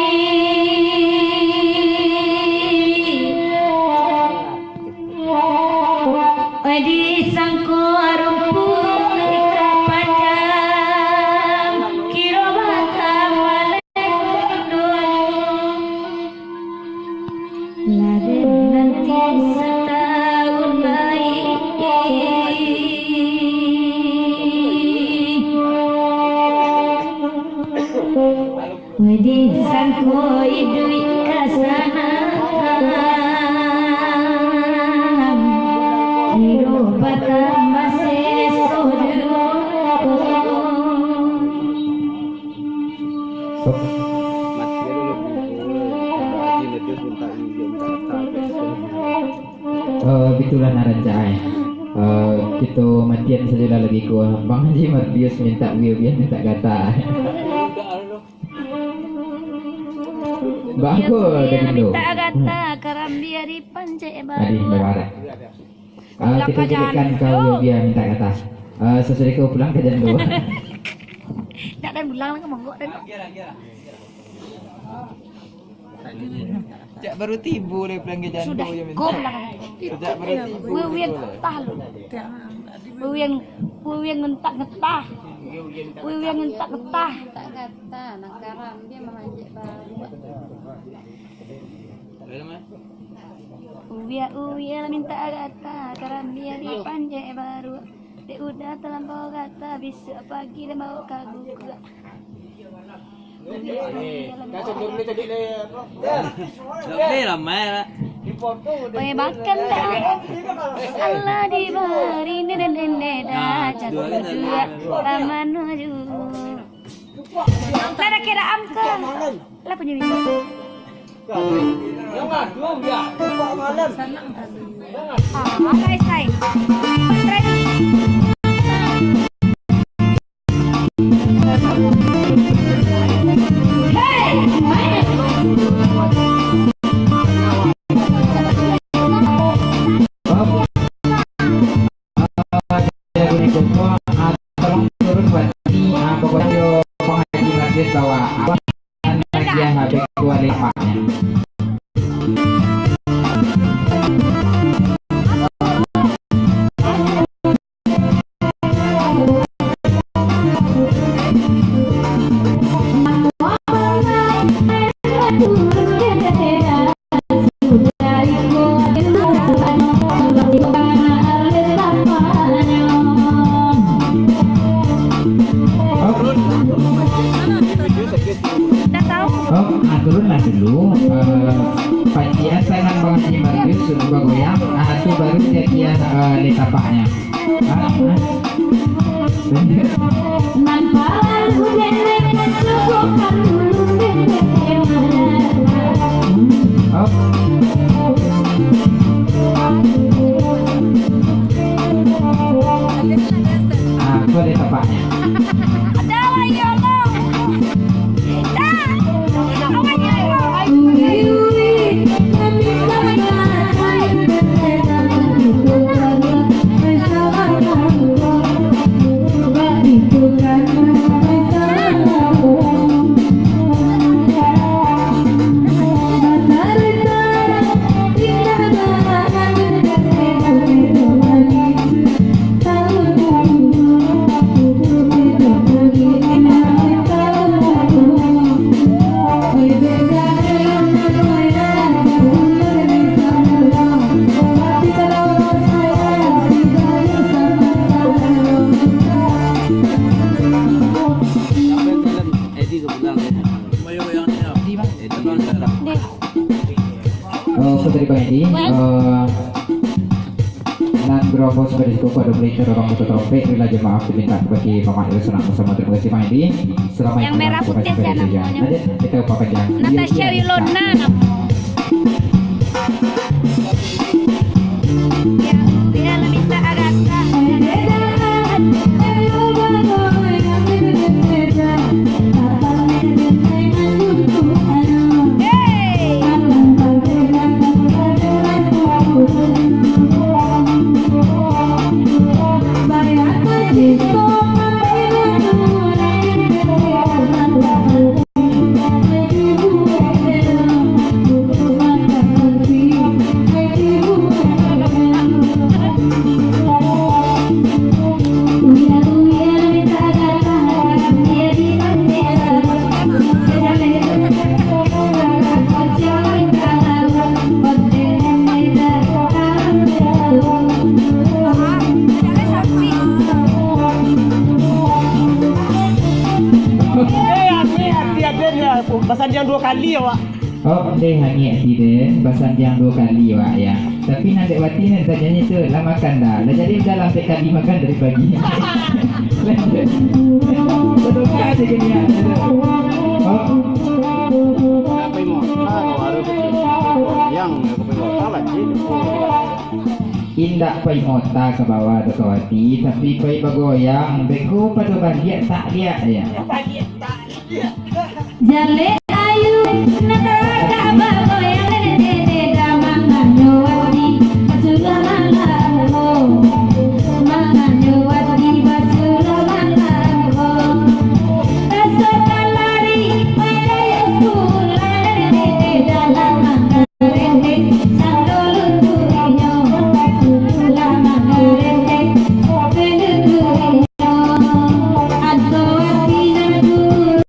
Odi sangko rumpuik ka padang, kiro batambah lai. Lah den nanti satahun lai. Weh, disangko iduik ka sanang, kiro batambah seso juo. Eh, bitulah nan rancak ai. Eh, kito matian sajolah lagi ko. Bang Haji Mardius mintak wiyo-wiyo mintak gata. Bagus, Wiyo-wiyo Dagindo. Mintak gata, karambia dipancek baru. Adi, babarak. Ah, pulang kito ka jadikan jando. Kau wiyo-wiyo mintak gata. Ah, sasudah kau pulang ka jando. Ndak, dan pulang lah ka monggok dan. Jak baru tibo lai pulang ka jando. Sudah, yo, kau pulang ka jando. Jak baru tibo. Wiyo-wiyo tibo lai. Tah lu. Wiyo-wiyo, wiyo-wiyo ngentak-ngetah. Wiyo-wiyo ngentak-ngetah. Ngentak-ngetah, nah, karambia mamanjek baru. Uya, uya lah mintak gata, karambia dipancek baru. Dek udah talampau gata, bisuak pagi den bao ka guguak. Uya, uya lah mintak gata. Oi, makan dah. Allah dibari, nene, nene, dah, jatuh dua, tak manuju. Lah, dah kira am ke? Lah, kunci pintu. Ah, apa, Isai? Hei! Tolong turun buat ni, ah, pokoknyo Bang Haji Mardius bawa. Abang dia habis dua lepaknya. Dah tahu? Oh, ah, turunlah dulu. Eh, pancian tangan Bang Haji Mardius suruh bagoyang. Ah, tu baru jadian, eh, letapaknya. Ah, ah. Ah, tu ada tapaknya. Dah lah, ya Allah. Dah. Awak ni, awak. Eh, apa tadi, Bang Edi? Eh, nan gerombolan sudah disitu, pada mulai terorong motor trompet, bila jemaah diminta bagi Mamak Ira Senang bersama. Terima kasih, Bang Edi. Selamat. Yang merah putih siapa namanya? Lanjut, kita upah panjang. Natasha Wilona namo. Eh, ati-ati aden ya, basandiang duo kali awak. Oh, ndeh, angek ati den, basandiang duo kali awak ya. Tapi nan dek wati nan sajanyo tu, lah makan dah. Lah jadi udah lah, ampek kali makan dari pagi. Sadonyo aja gini ya. Oh. Indak pai mota ka bawah tu ka wati, tapi pai bagoyang, beko pado baliak tak liak ya. Jaleh ayu, nak tawakak bagoyang, nenek-nenek damang manyo wati, basulah malam ko, manyo wati, basulah malam ko. Raso kalari, pai dayuah pulang, nenek-nenek dalam mangga rendeng, sando luntuihnyo, lah mangga rendeng, luntuihnyo, anto wati nan turun.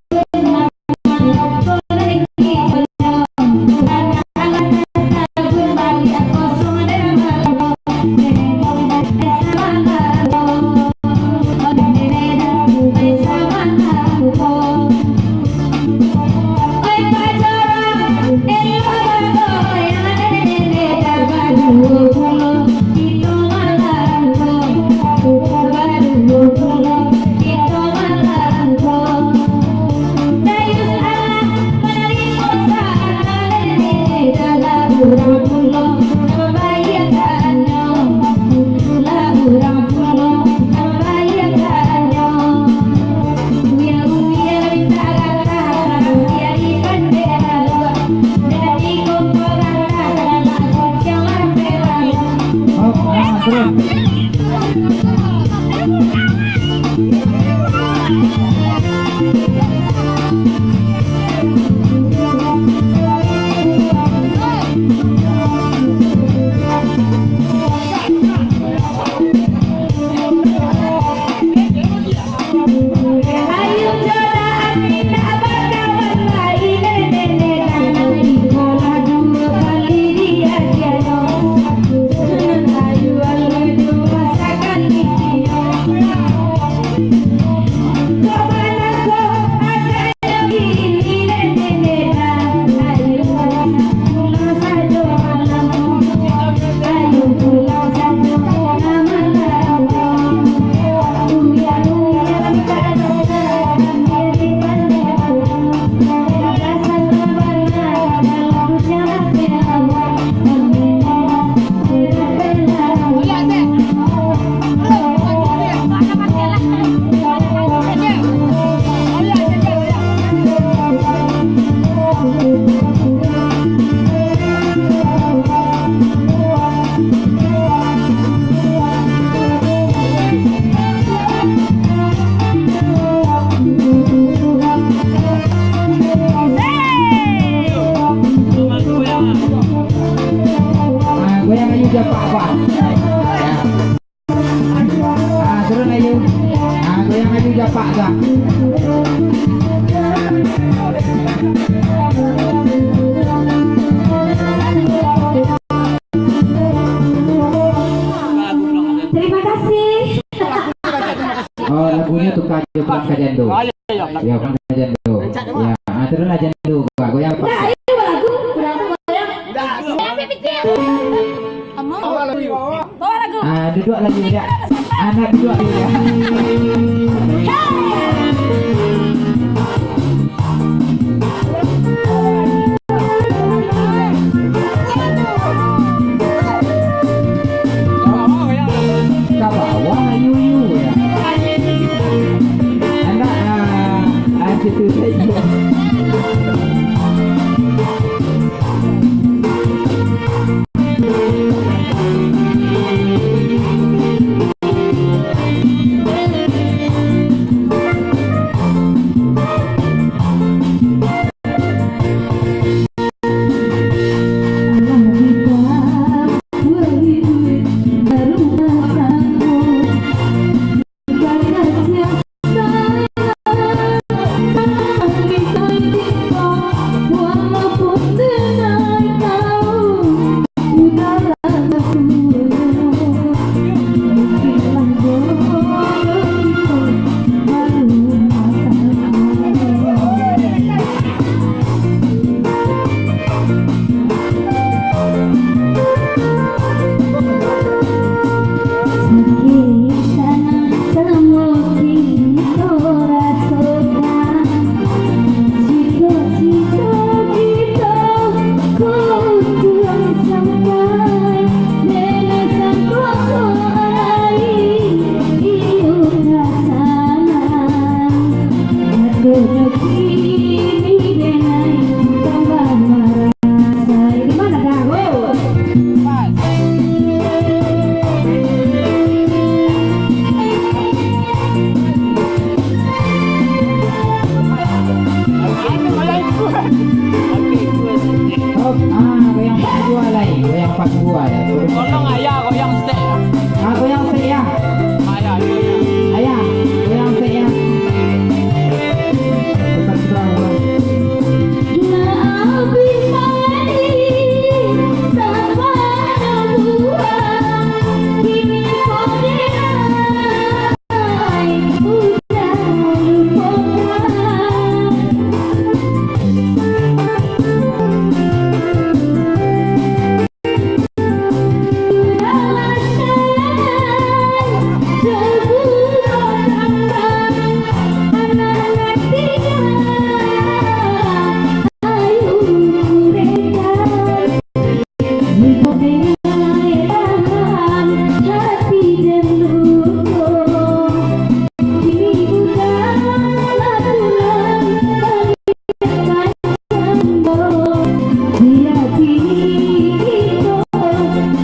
Ah, goyang ayu japak, Pak. Ya. Ah, turun ayu. Ah, goyang ayu japak, Pak. Terima kasih. Oh, lagunyo tukar jo Perang ka Jando. Ah, ya, ya. Ya, Perang ka Jando. Ya, ah, turunlah Jando, Pak. Goyang, Pak. Nah, ayo lagu. Duduak lagi, Dak. Anak duduak lagi, Dak. Ka bawah, ayu, ayu, ya. Anak, ah, ah, situ saja. Oh, ah, goyang pas gua lai, goyang pas gua ya. Tolong ayam.